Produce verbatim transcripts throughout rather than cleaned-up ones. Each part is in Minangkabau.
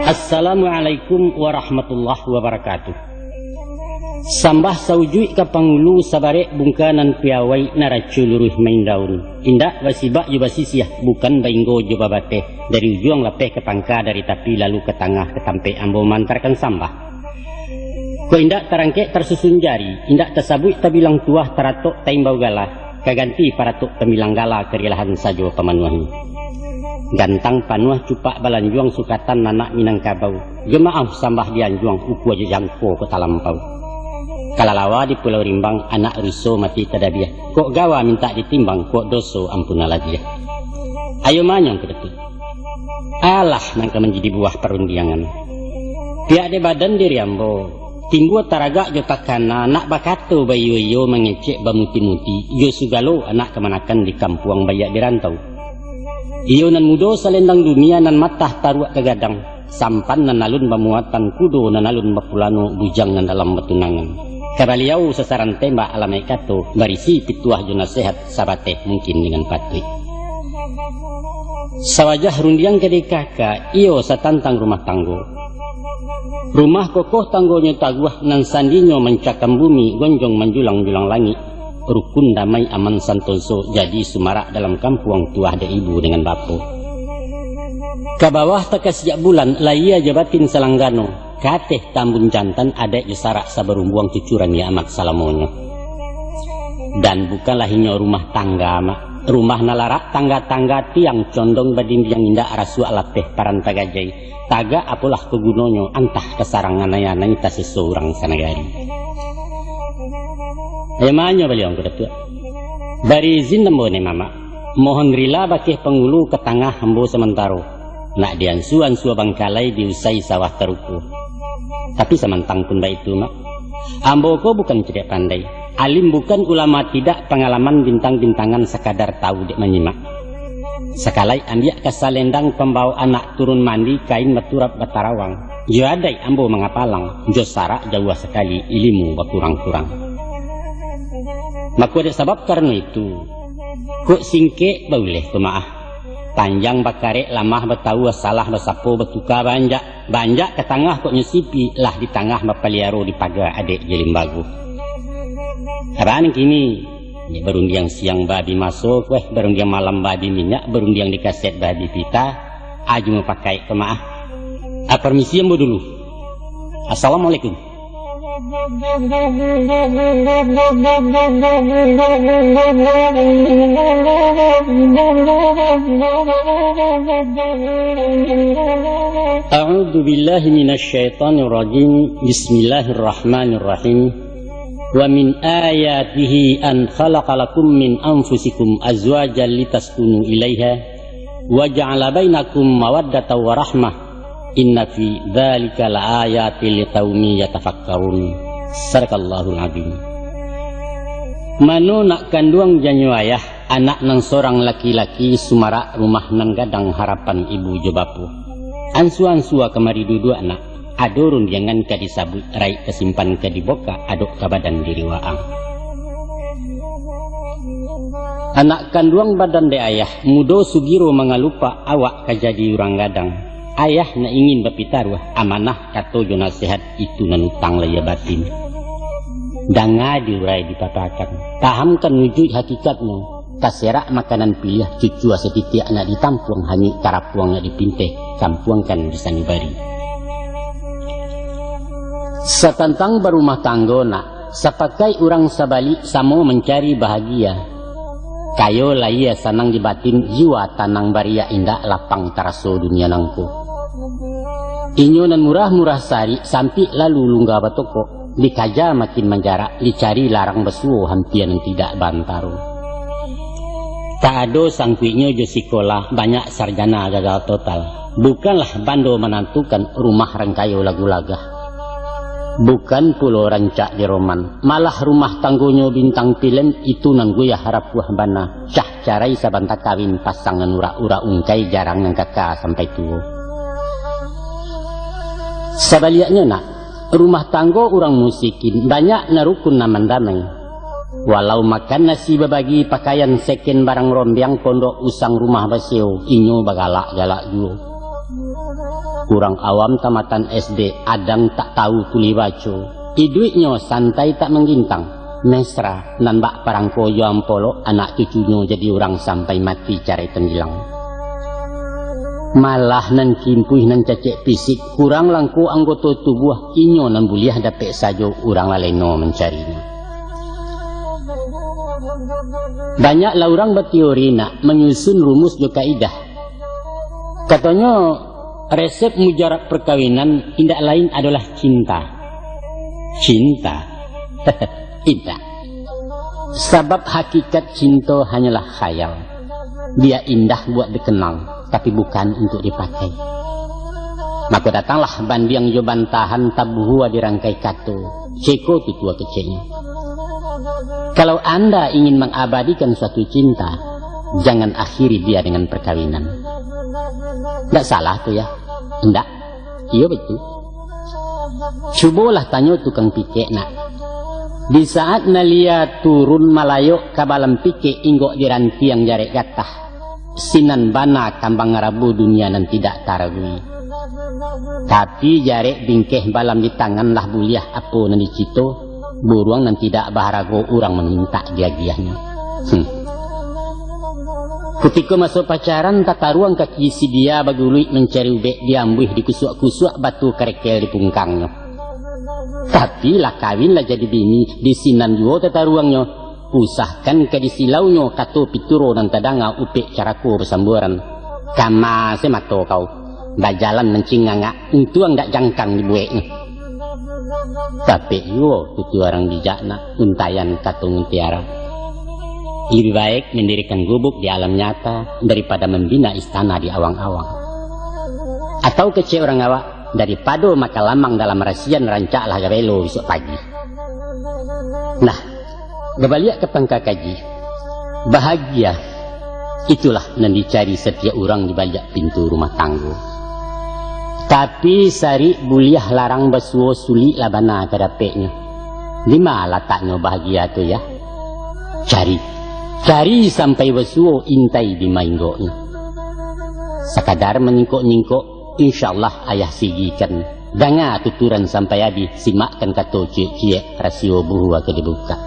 Assalamualaikum warahmatullahi wabarakatuh. Sambah saujuik ka pangulu, sabarek bungka nan piawai, naraco luruih maindaun. Indak basibak jo basisiah, bukan bainggo jo babateh. Dari ujuang lapeh ka pangka, dari tapi lalu ka tangah, ka tampek ambo mantarkan sambah. Kok indak tarangkek tarsusun jari, indak tasabuik tabilang tuah, taratok taimbau gala, ka ganti paratok tambilang gala, karilahan sajo pamanuahi. Gantang panuah cupak balanjuang, sukatan anak Minangkabau, jo maaf sambah dianjuang, ukua jo jangko kok talampau. Kalalawa di Pulau Rimbang, anak ruso mati tadabiah, kok gawa mintak ditimbang, kok doso ampunanlah dia. Ayo manyong ka Datuak. Alah nan ka manjadi buah parundiangan. Pihak dek badan diri ambo, timbua taragak jo takana, nak bakato baiyo-iyo, mangecek bamuti-muti, jo sugalo anak kamanakan di kampuang baiak di rantau. Iyo nan mudo salendang dunia, nan matah taruak ka gadang, sampan nan alun bamuatan, kudo nan alun bapulano, bujang nan dalam batunangan. Ka baliau sasaran tembak, alamaik kato, barisi pituah jo nasehat, sabateh mungkin dengan patuik. Sawajah rundiang ka dikaka, iyo satantang rumah tanggo. Rumah kokoh tanggonyo taguah, nan sandinyo mancakam bumi, gonjong manjulang-julang langik. Rukun damai aman santoso, jadi sumarak dalam kampuang, tuah dek ibu dengan bapo. Ka bawah takasiak bulan, lahia jo batin salanggano. Ka ateh tambun jantan, adaik jo sarak sabarumbuang, cucuran ya amak salamonyo. Dan bukanlah inyo rumah tangga, Mak. Rumah nan larak tangga-tangga, tiang condong badindiang indak, rasuak lapeh paran tagajai. Tagak apolah ko gunonyo, antah tasarang anai-anai, taseso urang sanagari. Ayo manyong baliau ko Datuak. Bari izin ambo ni, Mamak. Mohon rila bakeh pangulu ka tangah ambo samantaro. Nak diansua-ansua bangkalai, diusai sawah taruko. Tapi samantang pun baitu, Mak. Ambo ko bukan cadiak pandai. Alim bukan, ulama tidak, pangalaman bintang-bintangan, sakadar tahu dek manyimak. Sakalai ambiak ka salendang, pambawo anak turun mandi, kain baturap batarawang. Jo adaik ambo mangapalang, jo sarak jauah sakali, ilimu bakurang-kurang. Mako dek sabab karano itu, kok singkek bauleh ko maah. Panjang bakarek, lamah batawua, salah basapo, batuka baanjak. Baanjak ka tangah kok nyo sipi, lah di tangah bapaliaro, di paga adek jo limbago. Abah ni kini, ni barundiang siang babi maso, kueh barundiang malam babi minyak, barundiang di kaset babi pita, aju mapakaik ko maah. Ah, permisi ambo dulu. Assalamualaikum. أعوذ بالله من الشيطان الرجيم. بسم الله الرحمن الرحيم. ومن آياته أن خلق لكم من أنفسكم أزواجا لتسكنوا إليها وجعل بينكم مودة ورحمة إن في ذلك لآيات لقوم يتفكرون. صدق الله العظيم. Mano nak kanduang janyo ayah, anak nan sorang laki-laki, sumarak rumah nan gadang, harapan ibu jo bapo. Ansua-ansua kamari duduak nak, ado rundiangan ka disabuik, raik ka simpan ka dibokak, adok ka badan diri waang. Anak kanduang badan dek ayah, mudo sugiro mangalupak, awak ka jadi urang gadang. Ayah nak ingin bapitaruah, amanah kato jo nasehat, itu nan utang lahia batin. Danga diurai dipapakan, pahamkan wujuik hakikatnyo, taserak makanan piliah, cucua satitiak nak ditampuang, hanyuik tarapuang nak dipinteh, tampuangkan di sanubari. Satantang barumah tanggo nak, sapakai urang sabalik, samo mancari bahagia. Kayo lahia sanang di batin, jiwa tanang bariak, indak lapang taraso dunia nangko. Inyo nan murah-murah sarik, sampik lalu lungga batokok, dikaja makin manjarak, dicari larang basuo, hampia nan tidak baantaro. Tak ado sangkuiknyo jo sikolah, banyak sarjana gagal total. Bukanlah bando manantukan, rumah rang kayo lagu lagah. Bukan pulo rancak di roman, malah rumah tanggonyo bintang pilem, itu nan goyah rapuah bana, cah carai sabanta kawin, pasang nan urak-urak ungkai, jarang nan kaka sampai tuo. Sabaliaknyo nak, rumah tanggo urang musikin, banyak nan rukun nan mandamai. Walau makan nasi babagi, pakaian seken barang rombiang, pondok usang rumah baseo, inyo bagalak-galak juo. Urang awam tamatan S D, Adam tak tahu tulih baco. Iduiknyo santai tak manggintang, mesra, nan bak parangko jo ampolok, anak cucunyo jadi urang sampai mati carai tenggilang. Malah nan kimpuih, nan cacek pisik, kurang langko anggoto tubuah, inyo nan buliah dapek sajo, urang laleno mancarinyo. Banyaklah urang bateori nak manyusun rumus jo kaidah. Katonyo, resep mujarab perkawinan indak lain adolah cinta. Cinta? Indak. Sabab hakikat cinto hanyolah khayal. Dia indah buat dikenang, tapi bukan untuk dipakai. Mako datanglah bandiang jo bantahan, tabuhua di rangkai kato, ceko tutua keceknyo. Kalau anda ingin mengabadikan suatu cinta, jangan akhiri dia dengan perkawinan. Ndak salah tu, ya? Ndak. Iyo, betul. Cubolah tanyo tukang pikek nak. Di saat nalia turun malayok ka balam pikek, inggok di rantiang jarek gatah, sinan bana kambang rabo dunia nan tidak taragui. Tapi jarek bingkeh balam di tangan lah buliah apo nan dicito, buruang nan tidak baharago urang mamintak diagiahnyo. Hmm. Kutiko maso pacaran, tataruang kaki si dia baguluik mancari ubek, diambuih dikusuak-kusuak batu karekel di pungkangnyo. Tapi lah kawin, lah jadi bini, di sinan juo tataruangnyo. Usahkan ka disilaunyo kato pituro nan tadanga, upek carako basambuaran. Kama se mato kau, bajalan mancingangak, untuang dak jangkang dibueknyo. Tapek juo tutua urang bijak nak, untaian kato mutiara. Lebih baik mendirikan gubuk di alam nyata daripada membina istana di awang-awang. Atau kecek urang awak, daripado makan lamang dalam rasian, rancaklah gabelo bisuak pagi. Nah, babaliak ka pangka kaji, bahagia itulah nan dicari satiok urang di baliak pintu rumah tanggo. Tapi sarik buliah larang basuo, suliklah bana ka dapeknyo. Dima lataknyo bahagia tu, ya? Cari, cari sampai basuo, intai di mainggoknyo. Sakadar manyingkok-nyingkok, insyaallah ayah sigikan. Danga tuturan sampai abih, simakkan kato ciek-ciek, rasio buhua ka dibukak.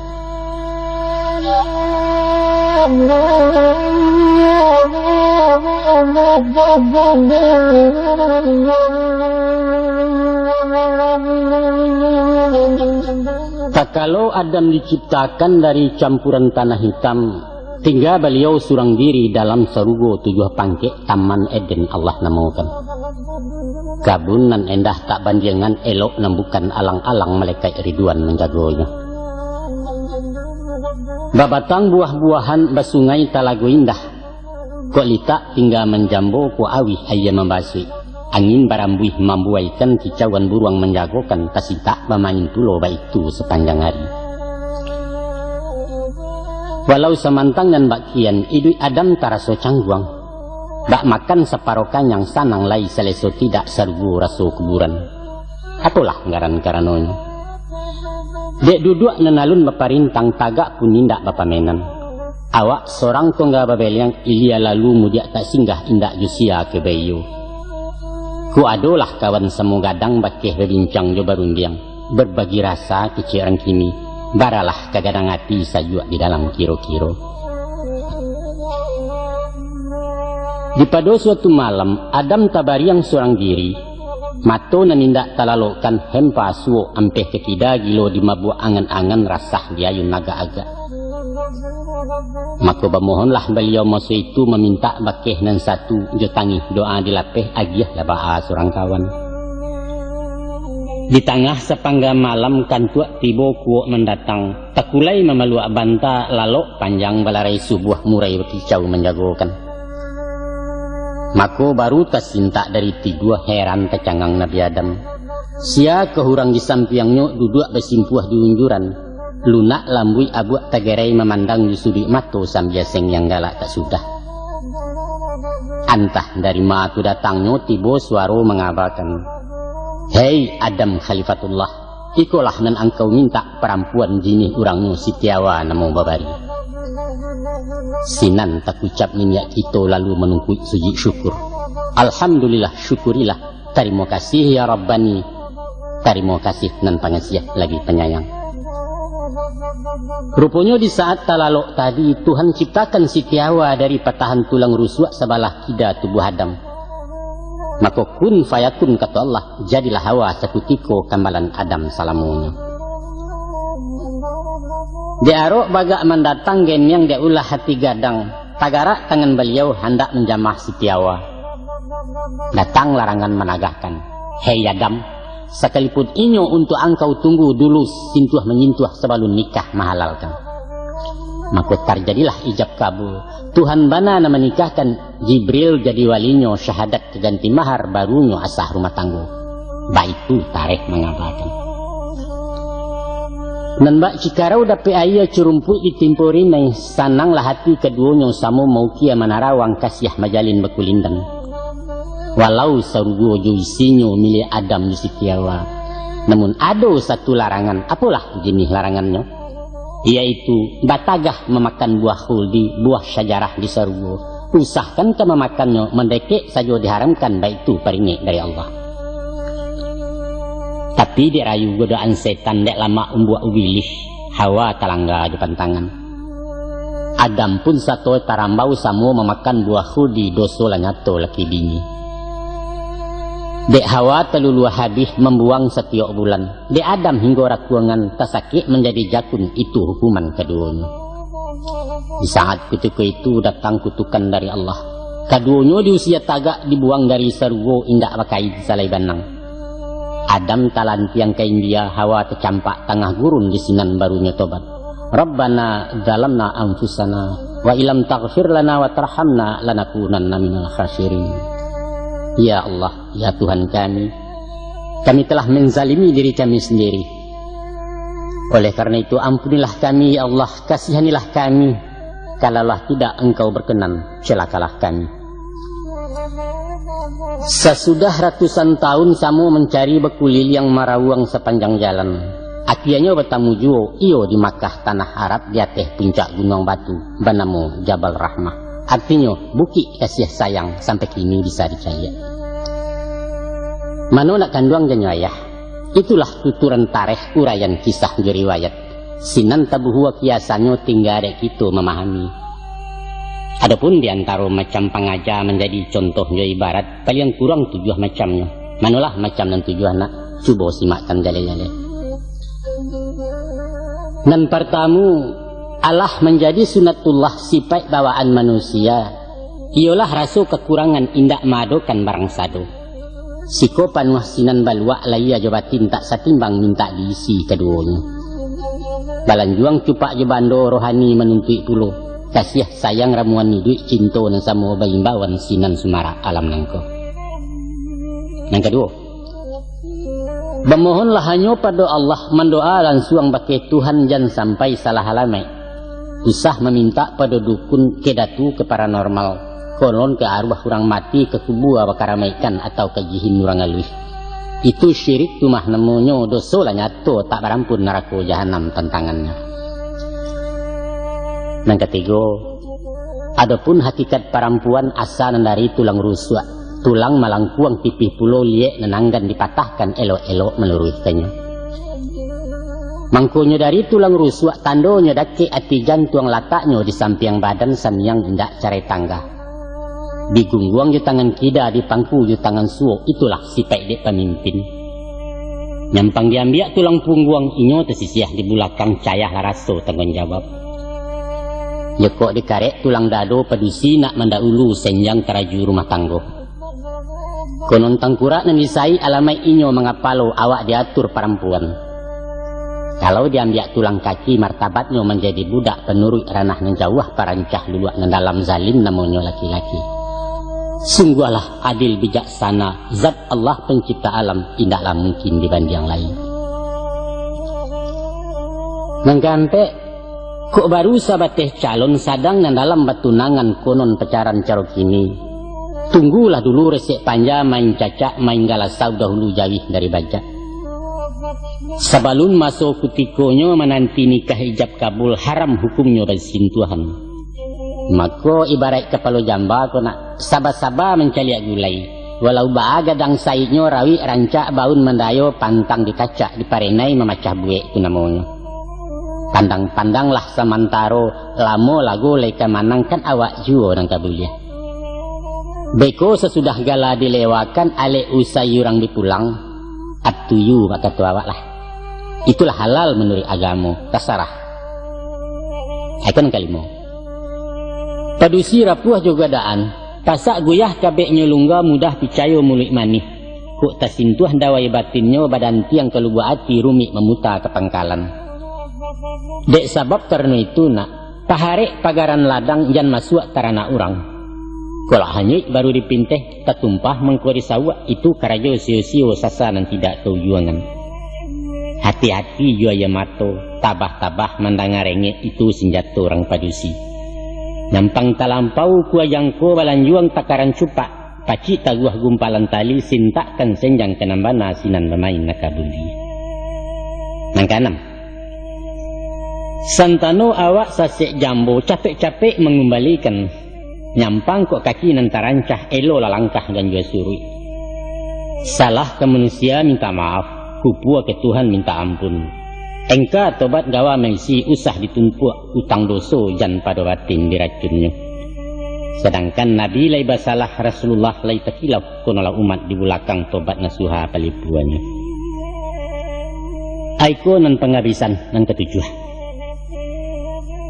Takalo Adam diciptakan dari campuran tanah hitam, tingga baliau surang diri dalam sarugo tujuah pangkek, Taman Eden Allah namokan. Kabun nan endah tak bandiangan, elok nan bukan alang-alang, malaikat Ridwan manjagonyo. Babatang buah-buahan, basungai talago indah. Kok litak tingga manjambo, kok auih aia mambasuik. Angin barambuih mambuaikan, kicauan buruang manjagokan, tasintak bamain pulo baitu sapanjang ari. Walau samantang nan bak kian, iduik Adam taraso cangguang. Bak makan saparo kanyang, sanang lai saleso tidak, sarugo raso kuburan. Apolah ngaran karanonyo? Dek duduak nan alun baparintang, tagak pun indak bapamenan. Awak sorang tongga babeliang, ilia lalu mudiak tak singgah, indak jo sia ka baiyo. Kok adolah kawan samo gadang, bakeh babincang jo barundiang, barbagi rasa kecek urang kini, baralah ka gadang ati, sayuak di dalam kiro-kiro. Di pado suatu malam, Adam tabariang surang diri, mato nan indak talalokkan, hempa suok ampeh ka kida, gilo dimabuak angan-angan, rasah diayun agak-agak. Mako bamohonlah baliau maso itu, mamintak bakeh nan satu, jo tangih doa dilapeh, agiahlah baa surang kawan. Di tangah sapangga malam, kantuak tibo kuok mandatang, takulai mamaluak banta, lalok panjang balarai, subuah murai bakicau manjagokan. Mako baru tasintak dari tidua, heran tacangang Nabi Adam. Sia ka urang di sampiangnyo, duduak basimpuah di unjuran, lunak lambuik abuak tagerai, mamandang di suduik mato, sambia sengiang galak tak sudah. Antah dari ma tu datangnyo, tibo suaro mangabakan, "Hei Adam Khalifatullah, Ikolah nan angkau mintak, parampuan jinih urangnyo, Siti Hawa namo babari. Sinan takucap niniak kito lalu manungkuik sujud syukur. Alhamdulillah, syukurilah. Tarimo kasih ya Rabbani. Tarimo kasih nan pangasiah lagi panyayang. Ruponyo di saat talalok tadi, Tuhan ciptakan Siti Hawa dari patahan tulang rusuak sabalah kida tubuah Adam. Mako, kun fayakun, kato Allah, jadilah Hawa sakutiko kambalan Adam salamonyo. Dek arok bagak mandatang, geniang dek ulah hati gadang, tagarak tangan Baliau handak manjamah Siti Hawa. Datang larangan managahkan, "Hei Adam, sakalipun inyo untuak angkau tunggu dulu sintuah-manyintuah sabalun nikah mahalalkan." Mako, tarjadilah ijab kabul. Tuhan bana nan manikahkan, Jibril jadi walinyo, syahadat ka ganti mahar, barunyo asah rumah tanggo. Baitu tarikh mangabakan. Nan bak cikarau dapek aia, curumpuik ditimpo rimai, sananglah hati kaduonyo, samo maukia manarawang, kasiah majalin bakulindan. Walau sarugo jo isinyo miliak Adam jo Siti Hawa, namun ado satu larangan, apolah jinih larangannyo? Yaitu batagah mamakan buah khuldi, buah syajarah di sarugo. Usahkan ka mamakannyo, mandekek sajo diharamkan, baitu paringek dari Allah. Tapi dek rayu godaan setan, dek lamak umbuak ubilih, Hawa talangga jo pantangan. Adam pun sato tarambau, samo mamakan buah khuldi, doso lah nyato lakibini. Dek Hawa taluluah habih mambuang satiok bulan. Dek Adam hinggo rakuangan, tasakik manjadi jakun, itu hukuman kaduonyo. Di saat kutiko itu datang kutukan dari Allah. Kaduonyo diusia tagak, dibuang dari sarugo, indak bakain salai banang. Adam talantiang ka India, Hawa tacampak tangah gurun, di sinan barunyo tobat. "Rabbana zalamna anfusana, wa illam taghfir lana wa tarhamna lanakunanna minal khasirin." Ya Allah, ya Tuhan kami, kami telah menzalimi diri kami sendiri. Oleh karena itu, ampunilah kami, ya Allah, kasihanilah kami. Kalaulah tidak Engkau berkenan, celakalah kami. Sasudah ratusan tahun samo mancari, bakuliliang marawuang sapanjang jalan, akianyo batamu juo iyo di Makkah, tanah Arab, di ateh puncak gunuang batu banamo Jabal Rahmah, artinyo Bukik Kasiah Sayang, sampai kini bisa dicaliak. Mano nak kanduang janyo ayah? Itulah tuturan tarikh, uraian kisah jo riwayat. Sinan tabuhua kiasannyo, tingga dek kito mamahami. Adopun di antaro macam pangaja manjadi contoh jo ibarat, paliang kurang tujuah macamnyo. Manolah macam nan tujuah nak? Cubo simakkan jaleh-jaleh. Nan partamu, alah manjadi sunatullah sipaik bawaan manusia, iyolah raso kakurangan indak maadokan barang sado. Siko panuah sinan baluak, lahia jo batin tak satimbang, mintak diisi kaduonyo. Balanjuang cupak jo bando, rohani manuntuik pulo. Kasiah sayang ramuan iduik, cinto nan samo baimbauan, sinan sumarak alam nangko. Nan kaduo, bamohonlah hanyo pado Allah, mandoa lansuang bakeh Tuhan, jan sampai salah alamaik. Usah mamintak pado dukun, ka datu, ka paranormal, konon ka aruah urang mati, ka kubua bakaramaikan, atau ka jihin urang aluih. Itu syirik tu mah namonyo, doso lah nyato, tak barampun narako jahanam tantangannyo. Nan katigo, adopun hakikat parampuan, asa nan dari tulang rusuak, tulang malangkuang, tipih pulo liek, nan anggan dipatahkan, elok-elok maluruihkannyo. Mangkonyo dari tulang rusuak, tandonyo dakek ati jantuang, lataknyo di sampiang badan, saniang indak carai tangga. Digungguang jo tangan kida, dipangku jo tangan suok, itulah sipaik dek pamimpin. Nyampang diambiak tulang pungguang, inyo tasisiah di bulakang, cayahlah raso tangguang jawab. Jokok dikarek tulang dado, padusi nak mandaulu, senjang taraju rumah tanggo. Konon tangkurak nan disaik, alamaik inyo mangapalo, awak diatur parampuan. Kalau diambiak tulang kaki, martabatnyo manjadi budak, panuruik ranah nan jauah, parancah luluak nan dalam, zalim namonyo laki-laki. Sungguahlah adil bijaksana, zat Allah pencipta alam, indaklah mungkin dibandiang lai. Nan kaampek, kok baru sabateh calon, sadang nan dalam batunangan, konon pacaran caro kini. Tunggulah dulu resek panja, main cacak, main galasau, dahulu jauih dari bajak. Sabalun maso kutikonyo mananti nikah ijab kabul, haram hukumnyo basintuahan. Mako, ibaraik kapalo jamba ko nak, saba-saba mancaliak gulai. Walau baa gadang saiknyo, rawik rancak baun mandayo, pantang dikacak diparenai, mamacah buek tu namonyo. Pandang-pandanglah samantaro, lamo lago lai ka manang, kan awak juo nan ka buliah. Beko sasudah gala dilewakan, alek usai urang dipulang, atuyu bak kato awak lah. Itulah halal manuruik agamo, tasarah. Ayat nan kalimo. Padusi rapuah jo gadaan, pasak guyah kabeknyo lungga, mudah picayo muluik manih. Kok tasintuah dawai batinnyo, badantiang ka lubuak ati, rumik mamuta ka pangkalan. Dek sabab karano itu nak, paharek pagaran ladang, jan masuak taranak urang. Kolak hanyuik baru dipinteh, tatumpah mangko disauak, itu karajo sio-sio, sasa nan tidak taujuangan. Hati-hati jo aia mato, tabah-tabah mandanga rengek, itu sinjato urang padusi. Nyampang talampau kua jangko, balanjuang takaran cupak, pacik taguah gumpalan tali, sintakkan senjang ka nan bana, sinan bamain nan ka buli. Nan kaanam. Santano awak sasek jambo, capek-capek mangumbalikan. Nyampang kok kaki nan tarancah, elo lah langkah ganjua suruik. Salah ka manusia minta maaf, kupua ka Tuhan minta ampun. Engka tobat gawa maisi, usah ditumpuak utang doso, jan pado batin diracunnyo. Sadangkan Nabi lai basalah, Rasulullah lai takilaf, konolah umat di bulakang tobat nasuha palipuannyo. Aiko nan pangabisan nan katujuah.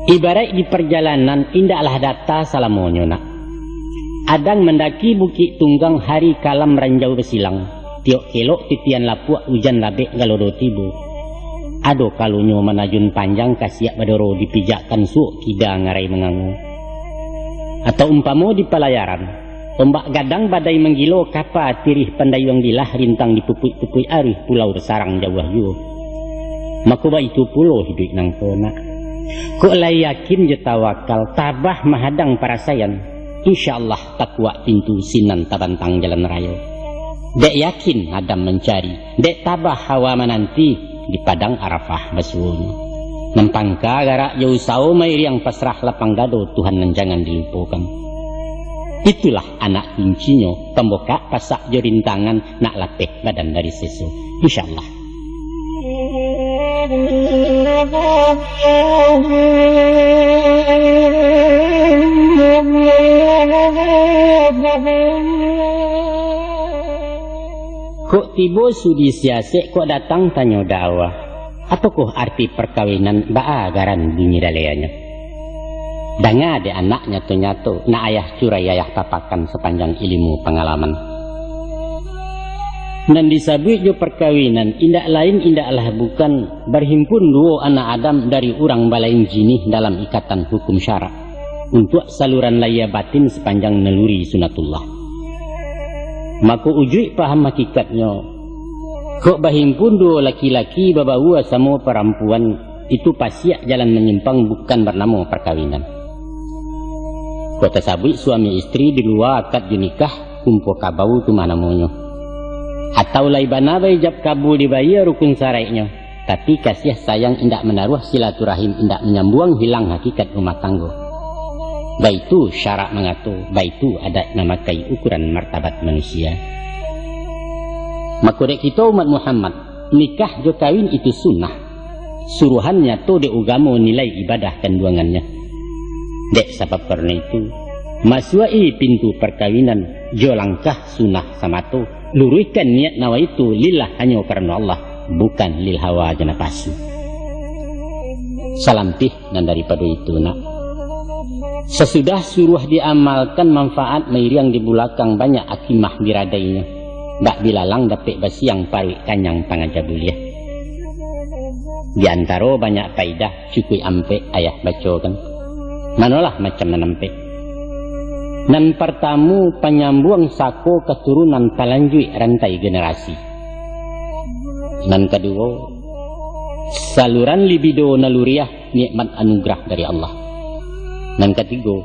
Ibaraik di parjalanan, indaklah data salamonyo nak. Adang mandaki Bukik Tunggang, hari kalam ranjau basilang. Tiok kelok titian lapuak, ujan labek galodo tibo. Ado kalonyo manajun panjang, kasiak badoro dipijakkan, suok kida ngarai mangango. Atau umpamo di palayaran, ombak gadang badai manggilo, kapa tirih pandayuang dilah, rintang dipupuik-pupuik aruih, pulau basarang jauah juo. Mako baitu pulo hiduik nangko nak. Kok lai yakin jo tawakal, tabah mahadang parasaian, insya Allah takuak pintu, sinan tabantang jalan rayo. Dek yakin Adam mancari, dek tabah Hawa mananti, di padang Arafah basuonyo. Nan pangka garak jo usao, mairiang pasrah lapang dado, Tuhan nan jangan dilupokan. Itulah anak kuncinyo, pambukak pasak jo rintangan, nak lapeh badan dari seso. Insya Allah. Kok tibo sudi siasek, kok datang tanyo dawa. Apokoh arti parkawinan, baa garan bunyi daleanyo? Danga dek anak nyato-nyato, nak ayah curai ayah papakan, sapanjang ilimu pangalaman. Nan disabuik jo parkawinan, indak lain indaklah bukan, barhimpun duo anak Adam dari urang balain jinih, dalam ikatan hukum syarak, untuak saluran lahia batin, sapanjang naluri sunatullah. Mako ujuik paham hakikatnyo, kok bahimpun duo laki-laki, babaua samo parampuan, itu pasiak jalan manyimpang, bukan barnamo parkawinan. Kok tasabuik suami istri di lua akad jo nikah, kumpua kabau tu mah namonyo. Atau lai bana baijab kabul, dibayia rukun saraiknyo, tapi kasiah sayang indak manaruah, silaturahim indak manyambuang, hilang hakikat rumah tanggo. Baitu syarak mangato, baitu adaik mamakai, ukuran martabat manusia. Mako dek kito umat Muhammad, nikah jo kawin itu sunnah. Suruhan nyato dek ugamo, nilai ibadah kanduangannyo. Dek sabab karano itu, masuak-i pintu parkawinan jo langkah sunnah samato, luruihkan niat nawaitu lillah, hanyo karano Allah, bukan lil hawa jo napasu. Salampih nan daripado itu nak, sasudah suruah diamalkan, manfaat mairiang di bulakang, banyak akimah biradainyo. Bak bilalang dapek basiang, paruik kanyang pangaja buliah. Di antaro banyak paidah, cukuik ampek ayah bacokan. Manolah macam nan ampek? Nan partamu, panyambuang sako katurunan, palanjuik rantai generasi. Nan kaduo, saluran libido naluriah, nikmat anugerah dari Allah. Nan katigo,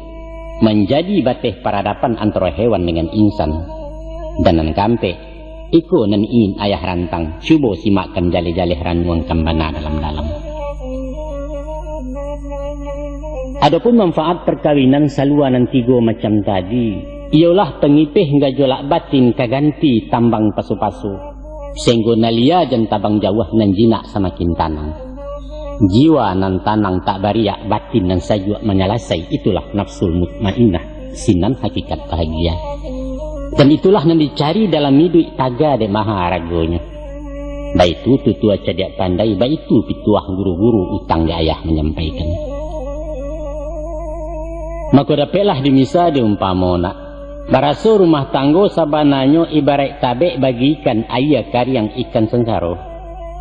manjadi bateh paradapan antaro hewan dengan insan. Dan nan kaampek, Iko nan ingin ayah rantang, cubo simakkan jaleh-jaleh ranuangkan bana dalam-dalam. Adopun manfaat parkawinan salua nan tigo macam tadi, iyolah pangipeh gajolak batin ka ganti tambang paso-paso, sahinggo nan lia jan tabang jauah, nan jinak samakin tanang. Jiwa nan tanang tak bariak, batin nan sajuak manyalasai, itulah nafsul mutmainnah, sinan hakikat bahagia. Dan itulah nan dicari dalam iduik, taga dek maha aragonyo. Baitu tutua cadiak pandai, baitu pituah guru-guru, utang di ayah manyampaikan. Mako dapeklah dimisa di umpamo nak. Baraso rumah tanggo sabananyo ibaraik tabek bagikan aia kariang ikan sansaro.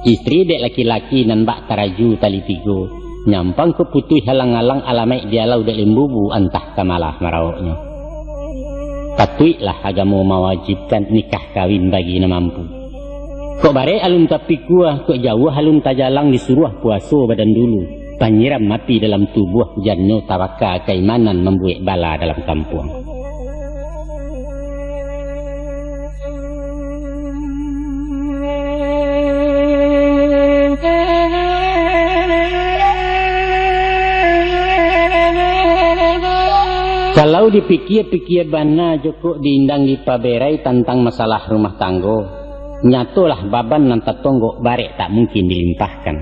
Istri dek laki-laki nan bak taraju tali tigo, nyampang ka putuih alang-alang, alamaik dialau dek limbubu, antah ka malah marawoknyo. Patuiklah agamo mawajibkan nikah kawin bagi nan mampu. Kok barek alun tapikua, kok jauah alun tajalang, disuruah puaso badan dulu. Panyiram api dalam tubuah, jannyo tabaka kaimanan, mambuek bala dalam kampuang. Kalau dipikia-pikia bana jo kok diindang dipaberai tantang masalah rumah tanggo, nyatolah baban nan tatonggok barek tak mungkin dilimpahkan.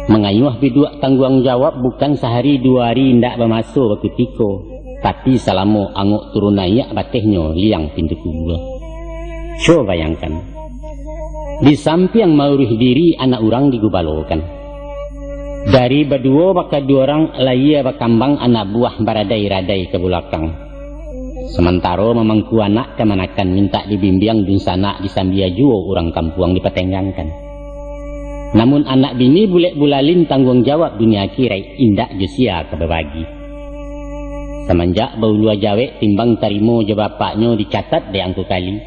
Mangayuah biduak tangguang jawab bukan sahari duo hari, indak bamaso bakutiko, tapi salamo angok turun naiak batehnyo liang pintu kubua. Cubo bayangkan, di sampiang mauruih diri anak urang digubalokan. Dari baduo bakaduo urang, layia bakambang anak buah baradai-radai ka bulakang. Samantaro mamangku anak kamanakan mintak dibimbiang dunsanak disambia juo urang kampuang dipatenggangkan. Namun anak bini bulek bulalin tangguang jawab dunia akiraik indak jo sia ka babagi. Samanjak baulua jawek timbang tarimo jo bapaknyo dicatat dek angku kali,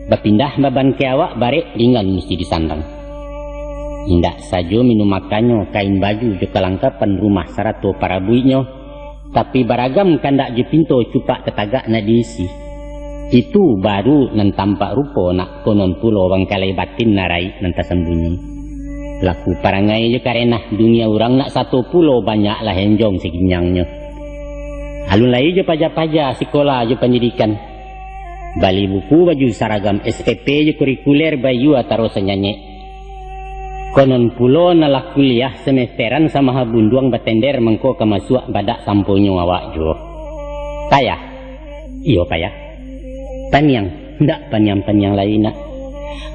bapindah baban ka awak barek ringan musti disandang. Indak sajo minum makannyo, kain baju jo kalangkapan rumah sarato parabuiknyo, tapi baragam kandak jo pinto cupak tatagak nak diisi. Itu baru nan tampak rupo nak, konon pulo bangkalai batin nan raik nan tasambunyi. Laku parangai jo karenah dunia urang nak sato pulo banyaklah enjong saginyangnyo. Alun lai jo paja-paja sikola jo pandidikan. Bali buku, baju saragam S P P jo kurikuler, bayua taro sanyanyek. Konon pulo nan lah kuliah semesteran samaha bunduang batender mangko ka masuak badak samponyo awak juo. Payah? Iyo payah. Paniang? Ndak paniang-paniang lai nak.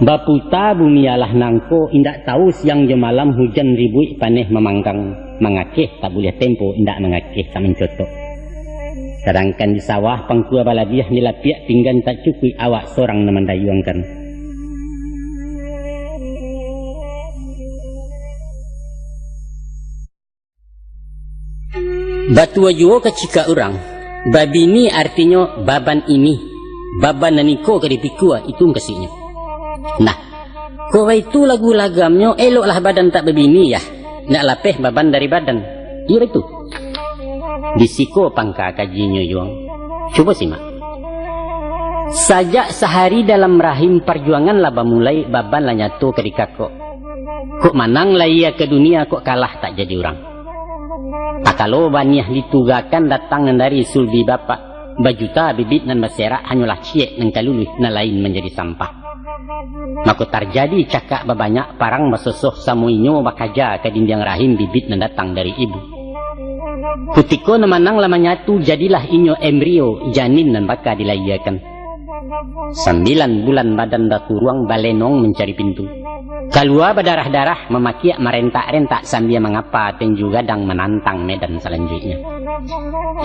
Baputa bumi alah nangko, indak tahu siang jo malam, hujan ribuik paneh mamanggang, mangakeh tak buliah tempo, indak mangakeh tak mancotok. Sadangkan di sawah pangkua balabiah, di lapiak pinggan tak cukuik, awak sorang nan mandayuangkan. Batua juo kacikak urang, babini artinyo baban ini, baban nan iko ka dipikua, itu mukasuiknyo. Nah, kok baitu lagu lagamnyo, eloklah badan tak babini, yah, nak lapeh baban dari badan. Iyo baitu. Di siko pangka kajinyo, Yuang. Cubo simak. Sajak sahari dalam rahim, parjuangan lah bamulai, baban lah nyato ka dikakok. Kok manang lahia ka dunia, kok kalah tak jadi urang. Takalo baniah ditugakan datang nan dari sulbi bapak, bajuta bibit nan baserak, hanyolah ciek nan ka luluih, nan lain manjadi sampah. Mako tarjadi cakak babanyak, parang basosoh, samo inyo bakaja ka dindiang rahim bibit nan datang dari ibu. Kutiko nan manang lah manyatu, jadilah inyo embrio, janin nan baka dilahiakan. Sambilan bulan badan bakuruang, balenong mancari pintu. Kalua badarah-darah, mamakiak marentak-rentak, sambia mangapa tinju gadang, manantang medan salanjuiknyo.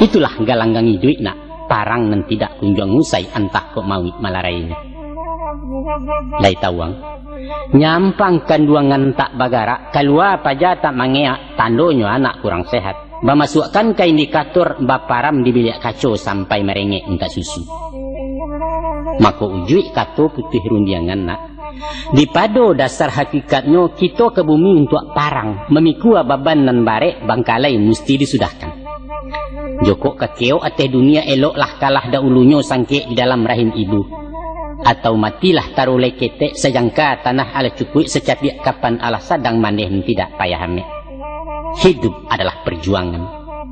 Itulah galanggang iduik nak, parang nan tidak kunjuang usai, antah kok mauik malarainyo. Lai tawuang, nyampang kanduangan tak bagarak, kalua paja tak mangeak, tandonyo anak kurang sehat. Bamasuakkan ka indikator, baparam di biliak kaco sampai marengek mintak susu. Mako ujuik kato putuih rundiangan nak, dipado dasar hakikatnyo kito ka bumi untuak parang, mamikua baban nan barek, bangkalai musti disudahkan. Jokok kakeok ateh dunia, eloklah kalah dahulunyo sangkek di dalam rahim ibu. Atau matilah tarulai ketek, sajangka tanah alah cukuik, sacabiak kapan alah sadang, mandeh nan tidak payah amek. Hidup adalah perjuangan,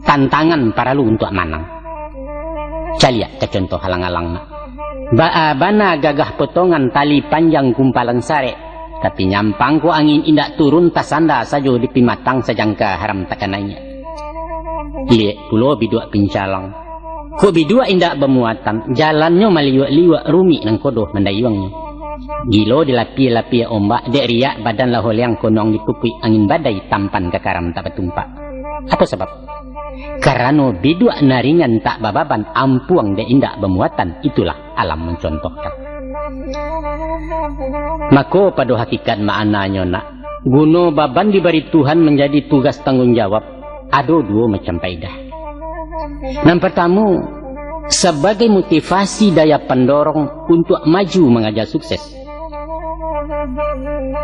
tantangan paralu untuak manang. Caliak ka contoh alang-alang nak. Baa bana gagah potongan, tali panjang gumpalan sarek, tapi nyampang ko angin indak turun, tasanda sajo di pimatang, sajangka haram takana inyo. Liek pulo biduak pincalang. Kok biduak indak bamuatan, jalannyo maliuak-liuak, rumik nangko doh mandayuangnyo. Gilo dilapia-lapia ombak, dek riak badan lah holeang, konoang dipupuik angin badai, tampan ka karam tak batumpak. Apo sabab? Karano biduak nan ringan tak bababan, ampuang dek indak bamuatan, itulah alam mancontohkan. Mako, pado hakikat maknanyo nak, guno baban dibari Tuhan manjadi tugas tangguang jawab, ado duo macam paidah. Nan partamo, sabagai motivasi daya pandorong untuak maju mangaja sukses.